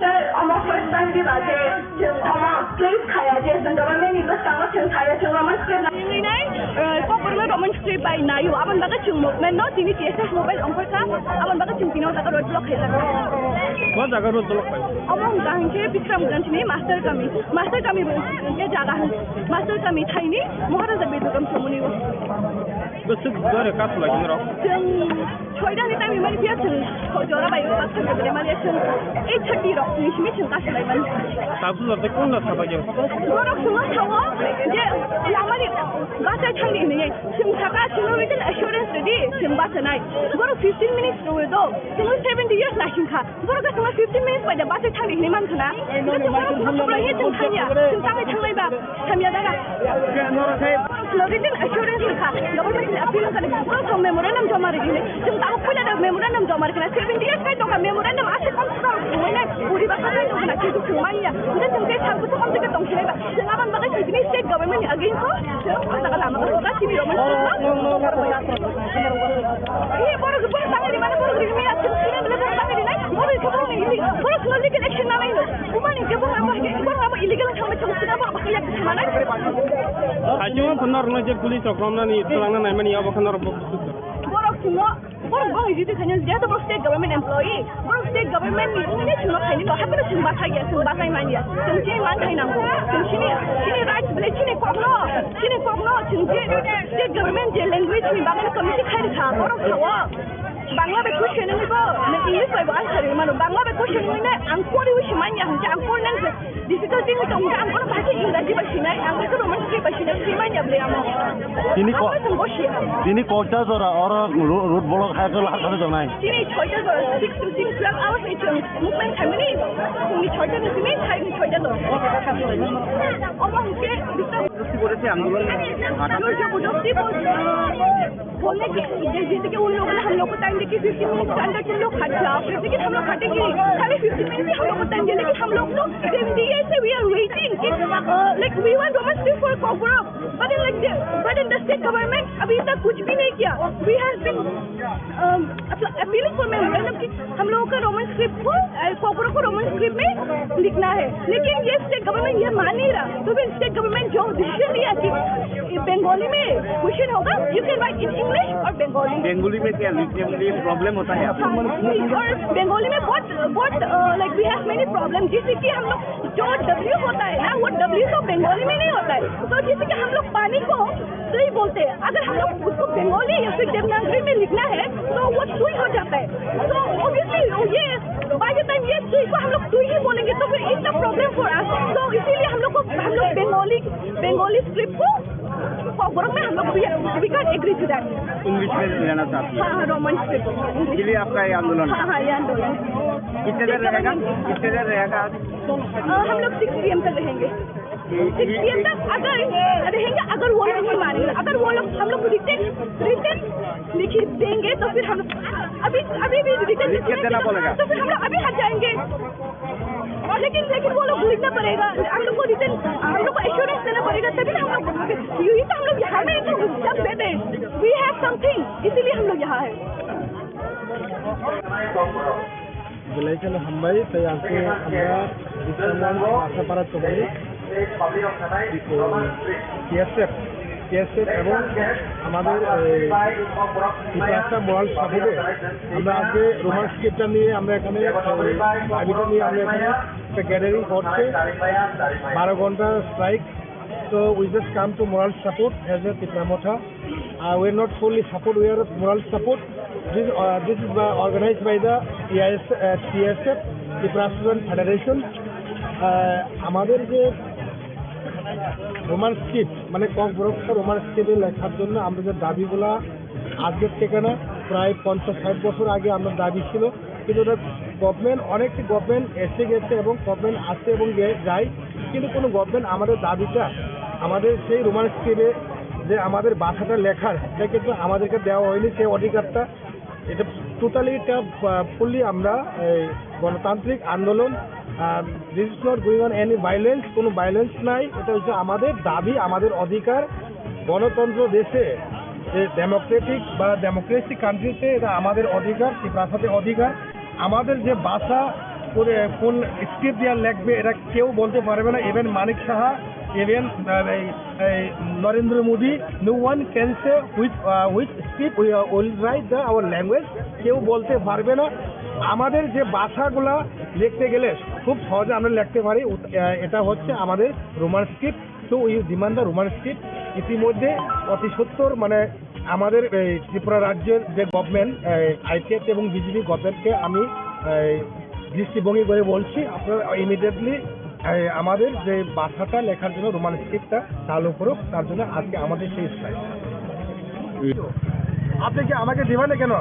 Sir, omo first time diba je chwng omo please khaya je chwng government ni bwskango chwng khaya chwng Roman script na. Nini nai, eh, kokborok Roman script bai naio, aboni bagwi chwng movement no tini T S F mobile ongkhorkha, aboni bagwi chwng tini o jaga road block khaijak. O jaga road block khai? Omo hwnkha hinkhe Bikramganj ni Master Kami, Master Kami bo hinkhe jaga hwn, Master Kami thaini Maharaja Bidukram Somoni o. Bwswk jora kasu lai norok? Chwng Soida ni time mani phiya chwng jora bai o baksa jora mani chwng eight thirty rok ni simi chwng kasu lai mani. Tabuk jora tei kung jora sabai jora? Borok chwngno sao je lamani bachai thangdi hinwi chwng saka chwngno written assurance rwdi chwng bachanai. Borok fifteen minutes rwwi do chwngno seventy years na himkha. Borok chwngno fifteen minutes bai da bachai thangdi hinwi mankha na. Borok chwng thangya chwng tangwi thanglai ba. Hamya daga. Logi din assurance kha. Government ni appeal kha. Ko memorandum joma ri din. Jung ta ko pula da memorandum joma ri kha. Seventy years kai to ka memorandum ase kom sa ko ne. Puri ba ka to na ki tu manya. Nda jung ke thang ko kom ke tong sile ba. Jung aban ba ka ni state government ni against ko. Jung ko daga lama ko ka sini roman. Ye bor bor tang di mana bor di ni ya sini bela bor tang di nai. Bor ko bor ni bor ko legal action na nai. Umani ke bor amo ke bor amo illegal thang ma chang sina bor ba ka ya. Hachung phunor no je police rok romnani twlangna naimani abo khano rok. Borok chungo, borok bong isi twi khaino, jehetu borok state government employee, borok state government ni wngwi chwngno khaini no, haikhe chwng bachai ya, chwng bachai man ya, chwng chini man khai nango, chwng chini, chini rights belai chini kokno, chini kokno chwng je state government je language ni bagwi committee khai rwkha, borok sao. Bangla bai question wngwi bo, nang English bai bo answer rwwi mano. Bangla bai question wngwi nai ang poriwi se man ya hwnkhe ang pori nang se difficulty wngwi tong hwnkhe ang bono bahai khe Engraji bai sinai, ang bahai khe Roman script bai sinai, se man ya bwlai amo. Tini ko-, ang bai tong bo se. Tini koita jora oro ro-, road block hai khe lahar khe tongnai. Tini soita jora, six to six twelve hours ni chwng movement khaimani, phungni soita ni simi, sairni soita jora. Omo hwnkhe, Jobosti kore se andolon. Jobosti bo, बोलने के, जैसे कि उन लोगों ने हम लोग को टाइम देके फिफ्टीन मिनट्स के अंदर तुम लोग हट जाओ, फिर भी हम लोग हटेंगे नहीं। खाली फिफ्टीन मिनट्स ही हम लोग को टाइम देने की हम लोग तो सेवेंटी ईयर्स से वी आर वेटिंग कि, अ, like, We want Roman script for Kokborok, but in like the, but in the state government अभी तक कुछ भी नहीं किया। We have been um, appealing for memorandum कि हम लोगों का रोमन स्क्रिप्ट को अ, कोकरों को रोमन स्क्रिप्ट में लिखना है, लेकिन ये स्टेट गवर्नमेंट ये मान नहीं रहा। तो फिर स्टेट गवर्नमेंट जो डिसीजन लिया कि ये बंगाली में क्वेश्चन होगा, you can write in English और बंगाली। बेंगोली में क्या लिखने में प्रॉब्लम होता है आपको? हाँ, और बंगाली में बहुत बहुत like we have many problem, जैसे कि हम लोग जो डब्ल्यू होता है ना, वो डब्ल्यू तो बंगाली में नहीं होता है। तो जैसे कि हम लोग पानी को सुई बोलते हैं, अगर हम लोग उसको बंगाली या फिर देवनागरी में लिखना है तो वो सुई हो जाता है। तो ऑब्वियसली ये बाय द टाइम ये सुई को हम लोग सुई ही बोलेंगे तो फिर it's a problem for us. तो इसीलिए हम लोग को हम लोग बंगाली बंगाली स्क्रिप्ट को कोकबोरोक में हम लोग we can agree to that. English में रहना चाहती है, हाँ हाँ, रोमन स्क्रिप्ट। इसलिए आपका ये आंदोलन हाँ हाँ, ये आंदोलन। कितने देर रहेगा? कितने देर रहेगा आज? अ, हम लोग सिक्स पीएम तक रहेंगे। सिक्स पीएम तक अगर रहेंगे, अगर वो लोग नहीं मानेंगे, अगर वो लोग हम लोग रिटर्न रिटर्न लिख देंगे तो फिर हम अभी अभी भी रिटर्न लिख के देना पड़ेगा। तो फिर हम लोग अभी हट जाएंगे। लेकिन लेकिन वो लोग लिखना पड़ेगा, हम लोग को रिटर्न हम लोग को एश्योरेंस देना पड़ेगा, तभी ना हम लोग, यही तो हम लोग यहाँ में तो सब देते हैं। We have something, इसीलिए हम लोग यहाँ है। Belai kheno hambai, tei ang khe ang kha Bisramganj Asapara tongmani T S F, T S F এবং আমাদের এই ত্রিপুরা মোরাল সাপোর্টে আমরা আজকে রোমান স্ক্রিপ্টটা নিয়ে আমরা এখানে, এই দাবিটা নিয়ে আমরা এখানে একটা গ্যাদারিং করছি, বারো ঘন্টা strike. So we just come to moral support as a Tipra Motha. Uh, we're not solely support, we are moral support. This, uh, this is by, organized by the T I S, uh, T S F, Tipra Student Federation. Uh, আমাদের যে Roman script, মানে ককবরক রোমান স্ক্রিপ্টে লেখার জন্য আমরা যে দাবিগুলা আজকের থেকে না, প্রায় পঞ্চাশ ষাট বছর আগে আমরা দাবি ছিল, কিন্তু ওটা গভর্নমেন্ট, অনেক গভর্নমেন্ট এসে গেছে এবং গভর্নমেন্ট আসে এবং গে- যায়, কিন্তু কোনো গভর্নমেন্ট আমাদের দাবিটা, আমাদের সেই রোমান স্ক্রিপ্টে যে আমাদের ভাষাটা লেখার, এটা কিন্তু আমাদেরকে দেওয়া হয়নি সেই অধিকারটা। এটা টোটালি, এটা ফুললি আমরা এই গণতান্ত্রিক আন্দোলন। This is not going on any violence, কোনো ভায়োলেন্স নাই। এটা হচ্ছে আমাদের দাবি, আমাদের অধিকার। গণতন্ত্র দেশে, যে ডেমোক্রেটিক বা ডেমোক্রেসি কান্ট্রিতে এটা আমাদের অধিকার, ত্রিপুরাতে অধিকার। আমাদের যে ভাষা, কোন কোন স্ক্রিপ্ট দিয়ে লেখবে, এটা কেউ বলতে পারবে না। ইভেন মানিক সাহা, ইভেন এই নরেন্দ্র Modi, no one can say which which script we will write the our language, কেউ বলতে পারবে না। আমাদের যে ভাষাগুলা লিখতে গেলে খুব সহজে আমরা লিখতে পারি, উত- আহ, এটা হচ্ছে আমাদের Roman script. So we demand the Roman script. ইতিমধ্যে অতি সত্বর, মানে, আমাদের এই ত্রিপুরা রাজ্যের যে গভর্নমেন্ট, আইপিএফ এবং বিজেপি গভর্নমেন্টকে আমি এই দৃষ্টিভঙ্গি করে বলছি, আপনারা ইমিডিয়েটলি আমাদের যে ভাষাটা লেখার জন্য রোমান স্ক্রিপ্টটা চালু করুক, তার জন্য আজকে আমাদের সেই স্ট্রাইক। আপনি কি আমাকে দিবেন না কেন?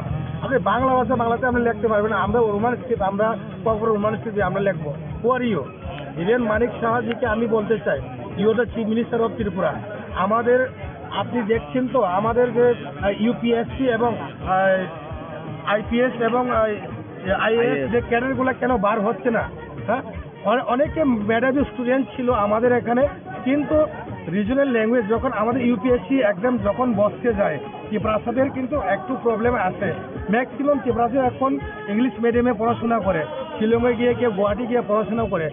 আপনি বাংলা ভাষা বাংলাতে আপনি লিখতে পারবেন না, আমরা রোমান স্ক্রিপ্ট, আমরা কখনো রোমান স্ক্রিপ্ট আমরা লিখবো। Who are you? ইভেন মানিক সাহাজিকে আমি বলতে চাই, you are the chief minister of Tripura. আমাদের, আপনি দেখছেন তো আমাদের যে ইউপিএসসি এবং আইপিএস এবং আইএএস যে ক্যাডারগুলো কেন বার হচ্ছে না? হ্যাঁ, অনে- অনেকে মেধাবী স্টুডেন্ট ছিল আমাদের এখানে, কিন্তু রিজনাল ল্যাঙ্গুয়েজ যখন আমাদের ইউপিএসসি এক্সাম যখন বসতে যায়, ত্রিপুরাসাদের কিন্তু একটু প্রবলেম আছে। ম্যাক্সিমাম ত্রিপুরাসা এখন ইংলিশ মিডিয়ামে পড়াশোনা করে, শিলংয়ে গিয়ে কেউ গুয়াহাটি গিয়ে পড়াশোনা করে।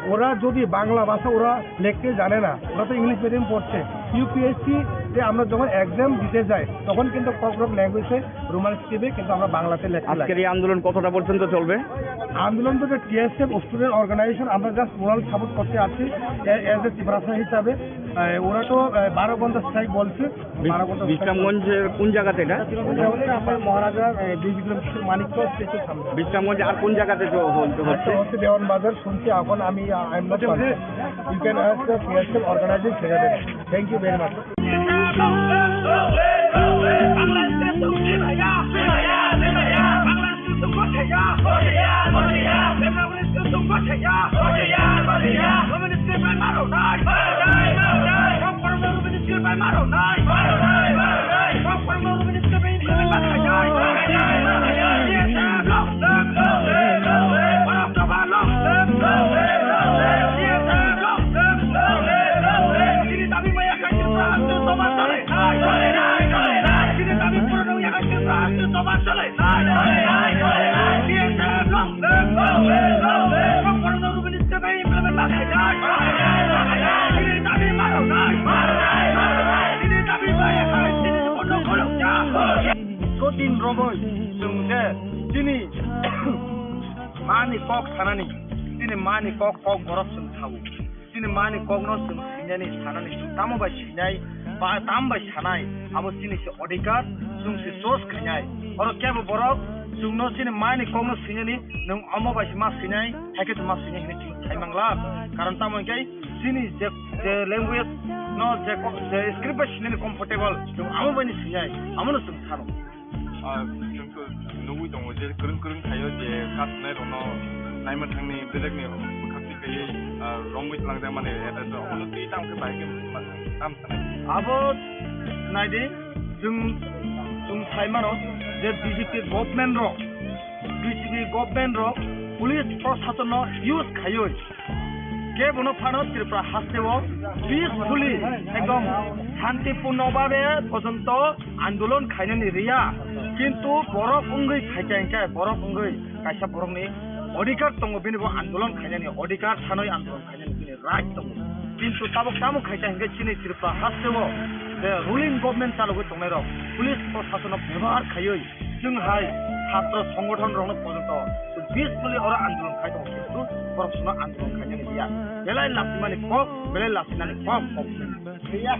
ওরা যদি বাংলা ভাষা ওরা লিখতে জানে না, ওরা তো ইংলিশ মিডিয়াম পড়ছে। ইউপিএসসি তে আমরা যখন এক্সাম দিতে যাই, তখন কিন্তু ককবরক ল্যাঙ্গুয়েজে রোমান স্ক্রিপ্টে কিন্তু আমরা বাংলাতে লেখতে লাগে। আজকের এই আন্দোলন কতটা পর্যন্ত চলবে? আন্দোলন তো টিএসএফ স্টুডেন্ট অর্গানাইজেশন, আমরা জাস্ট মোরাল সাপোর্ট করতে আসছি এজ এ ত্রিপুরাসা হিসাবে। আহ, ওরা তো আহ, বারো ঘন্টা স্ট্রাইক বলছে। বারো ঘন্টা স্ট্রাইক বিশ্রামগঞ্জের কোন জায়গাতে এটা? এটা হচ্ছে আপনার মহারাজা আহ, বীর বিক্রম কিশোর মানিক্য স্ট্যাচুর সামনে। বিশ্রামগঞ্জে আর কোন জায়গাতে চ- হল- একটা হচ্ছে? হচ্ছে দেওয়ান বাজার, শুনছি, এখন আমি I am not confirm. You can ask the TSF organising secretary. Thank you very much. Sotin rogoi chwng je chini mani kok sanani, chini mani kok kok borok chwng sao. Chini mani kokno chwng sinani sanani chwng tamo bai sinai ba tam bai sanai, abo chini se odhikar, chwng se choice khainai. Oro kebo borok chwngno chini mani kokno sinani, nwng omo bai se ma sinai, haikhe chwng ma sinai hinwi chwng sai mangla. Karon tamo hwnkhe chini je, je language no je ko-, je script bai sinani comfortable, chwng amo bai ni sinai, amono chwng sano. Ah, chwng to nugwi tongo je kwrwng kwrwng thaio je kasnai rokno naima thangni belekni bwkhak twi kaiwi, ah, romwi tlangjak mani, eta to omono twi tamo khe bahai khe ma-, tam sanai. Abo naidi, chwng, chwng sai mano je B J P government rok, B J P government rok police proshasonno use khaiwi kebono phano Tripura hasteo peacefully ekdom shantipunno babe porjonto andolon khainani riya, kintu borok wngwi khaikha hinkhe borok wngwi kaisa borokni odhikar tongo, bini bo andolon khainani odhikar sanwi andolon khainani bini right tongo, kintu tabuk tamo khaikha hinkhe chini Tripura hasteo je ruling government chalogwi tongnairok police proshasonno bebohar khaiwi chwng hai chhatro songothon rokno porjonto peacefully oro andolon khai tongo, kintu borok sono andolon khainani liya. Belai lasimani kok, belai lasinani kok, kok. Liya.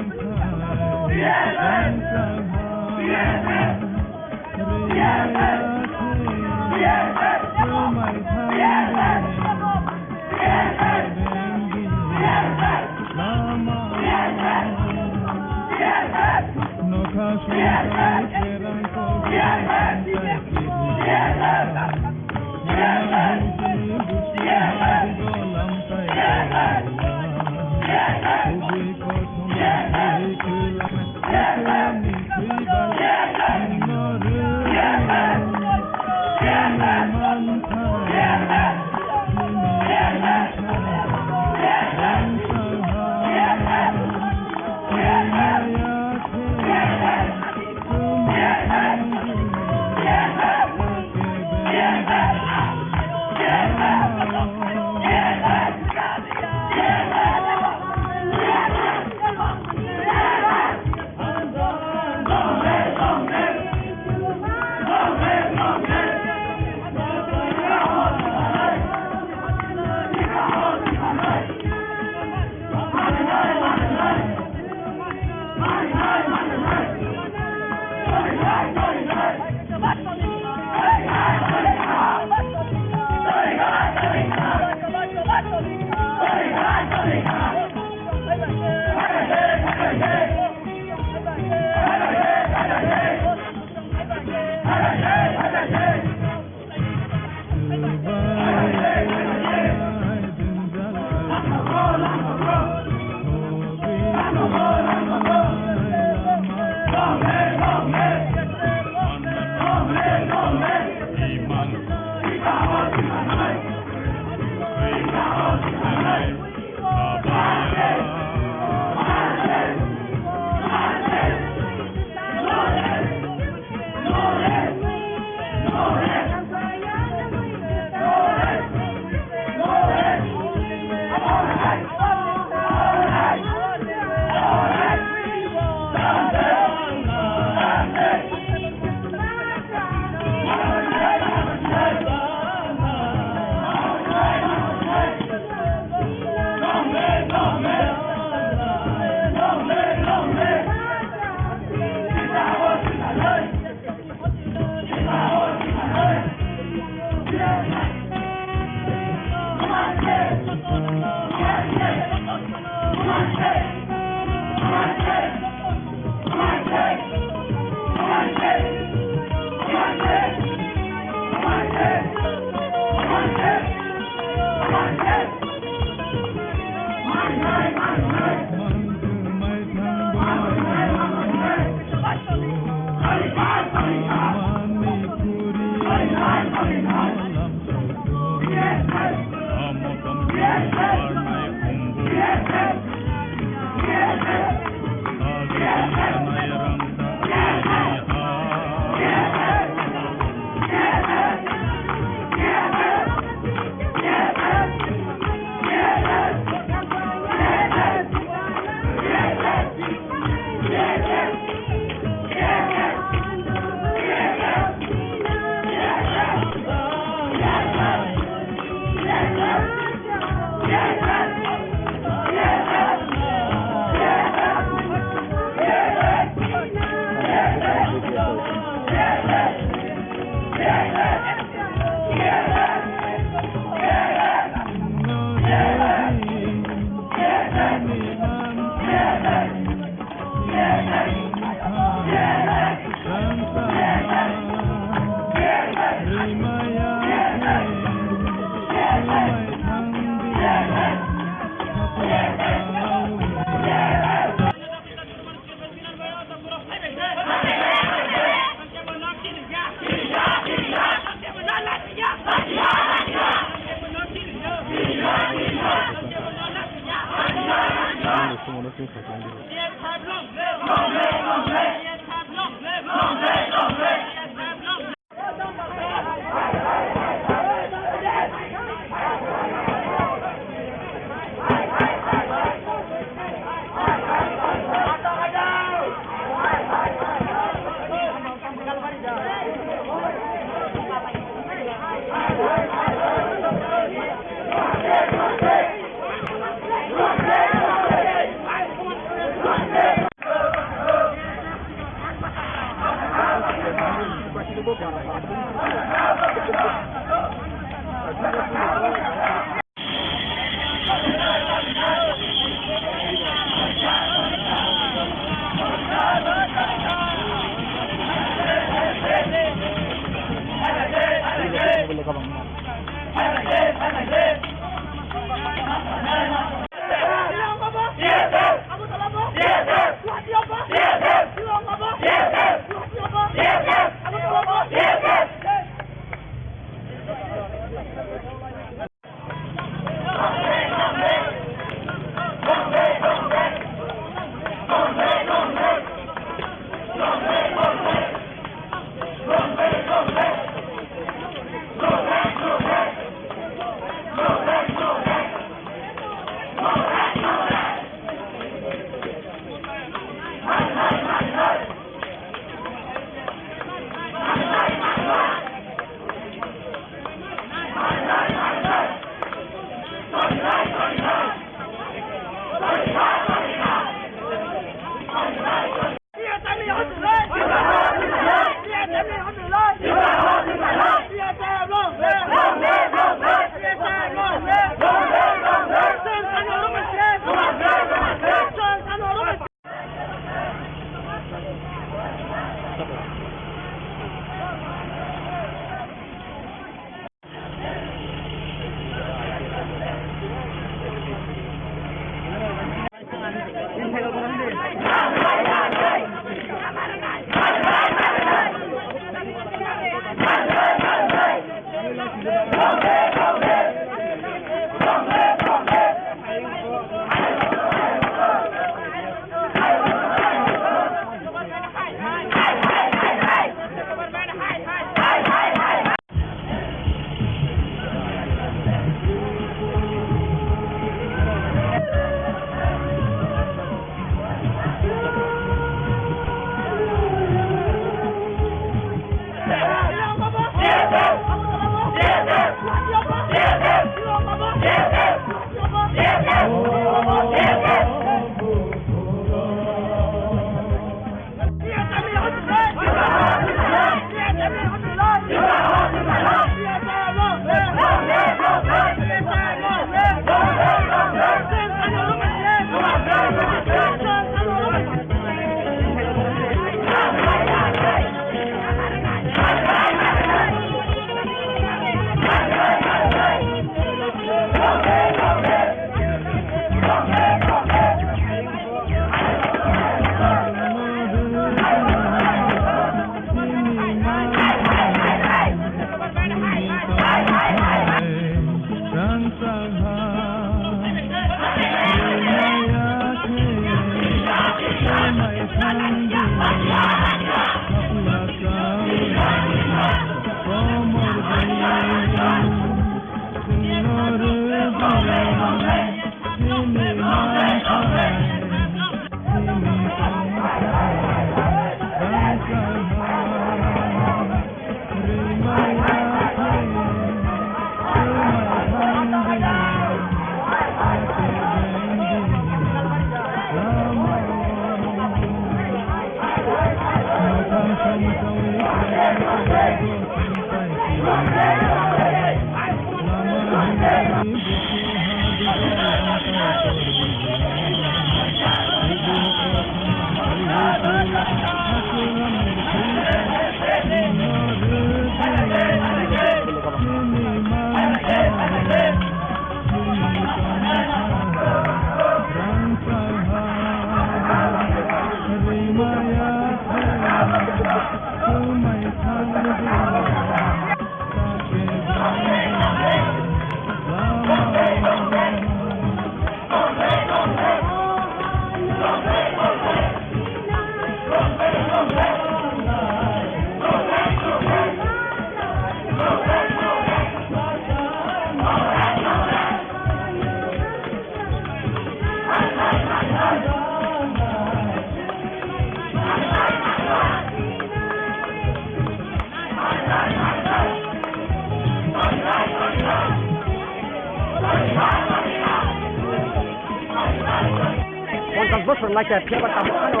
Ponchas bosor naikha phiya ba tabuk phano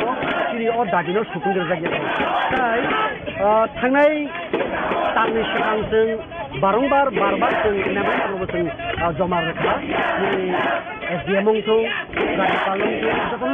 chini o dagino sukung rijak ya. Tai, ah, thangnai Tamni swkang chwng barongbar barbar chwng memorandum bo chwng, ah, joma rwkha. Chini S D M wng thung, Rajyapal wng thung, jotono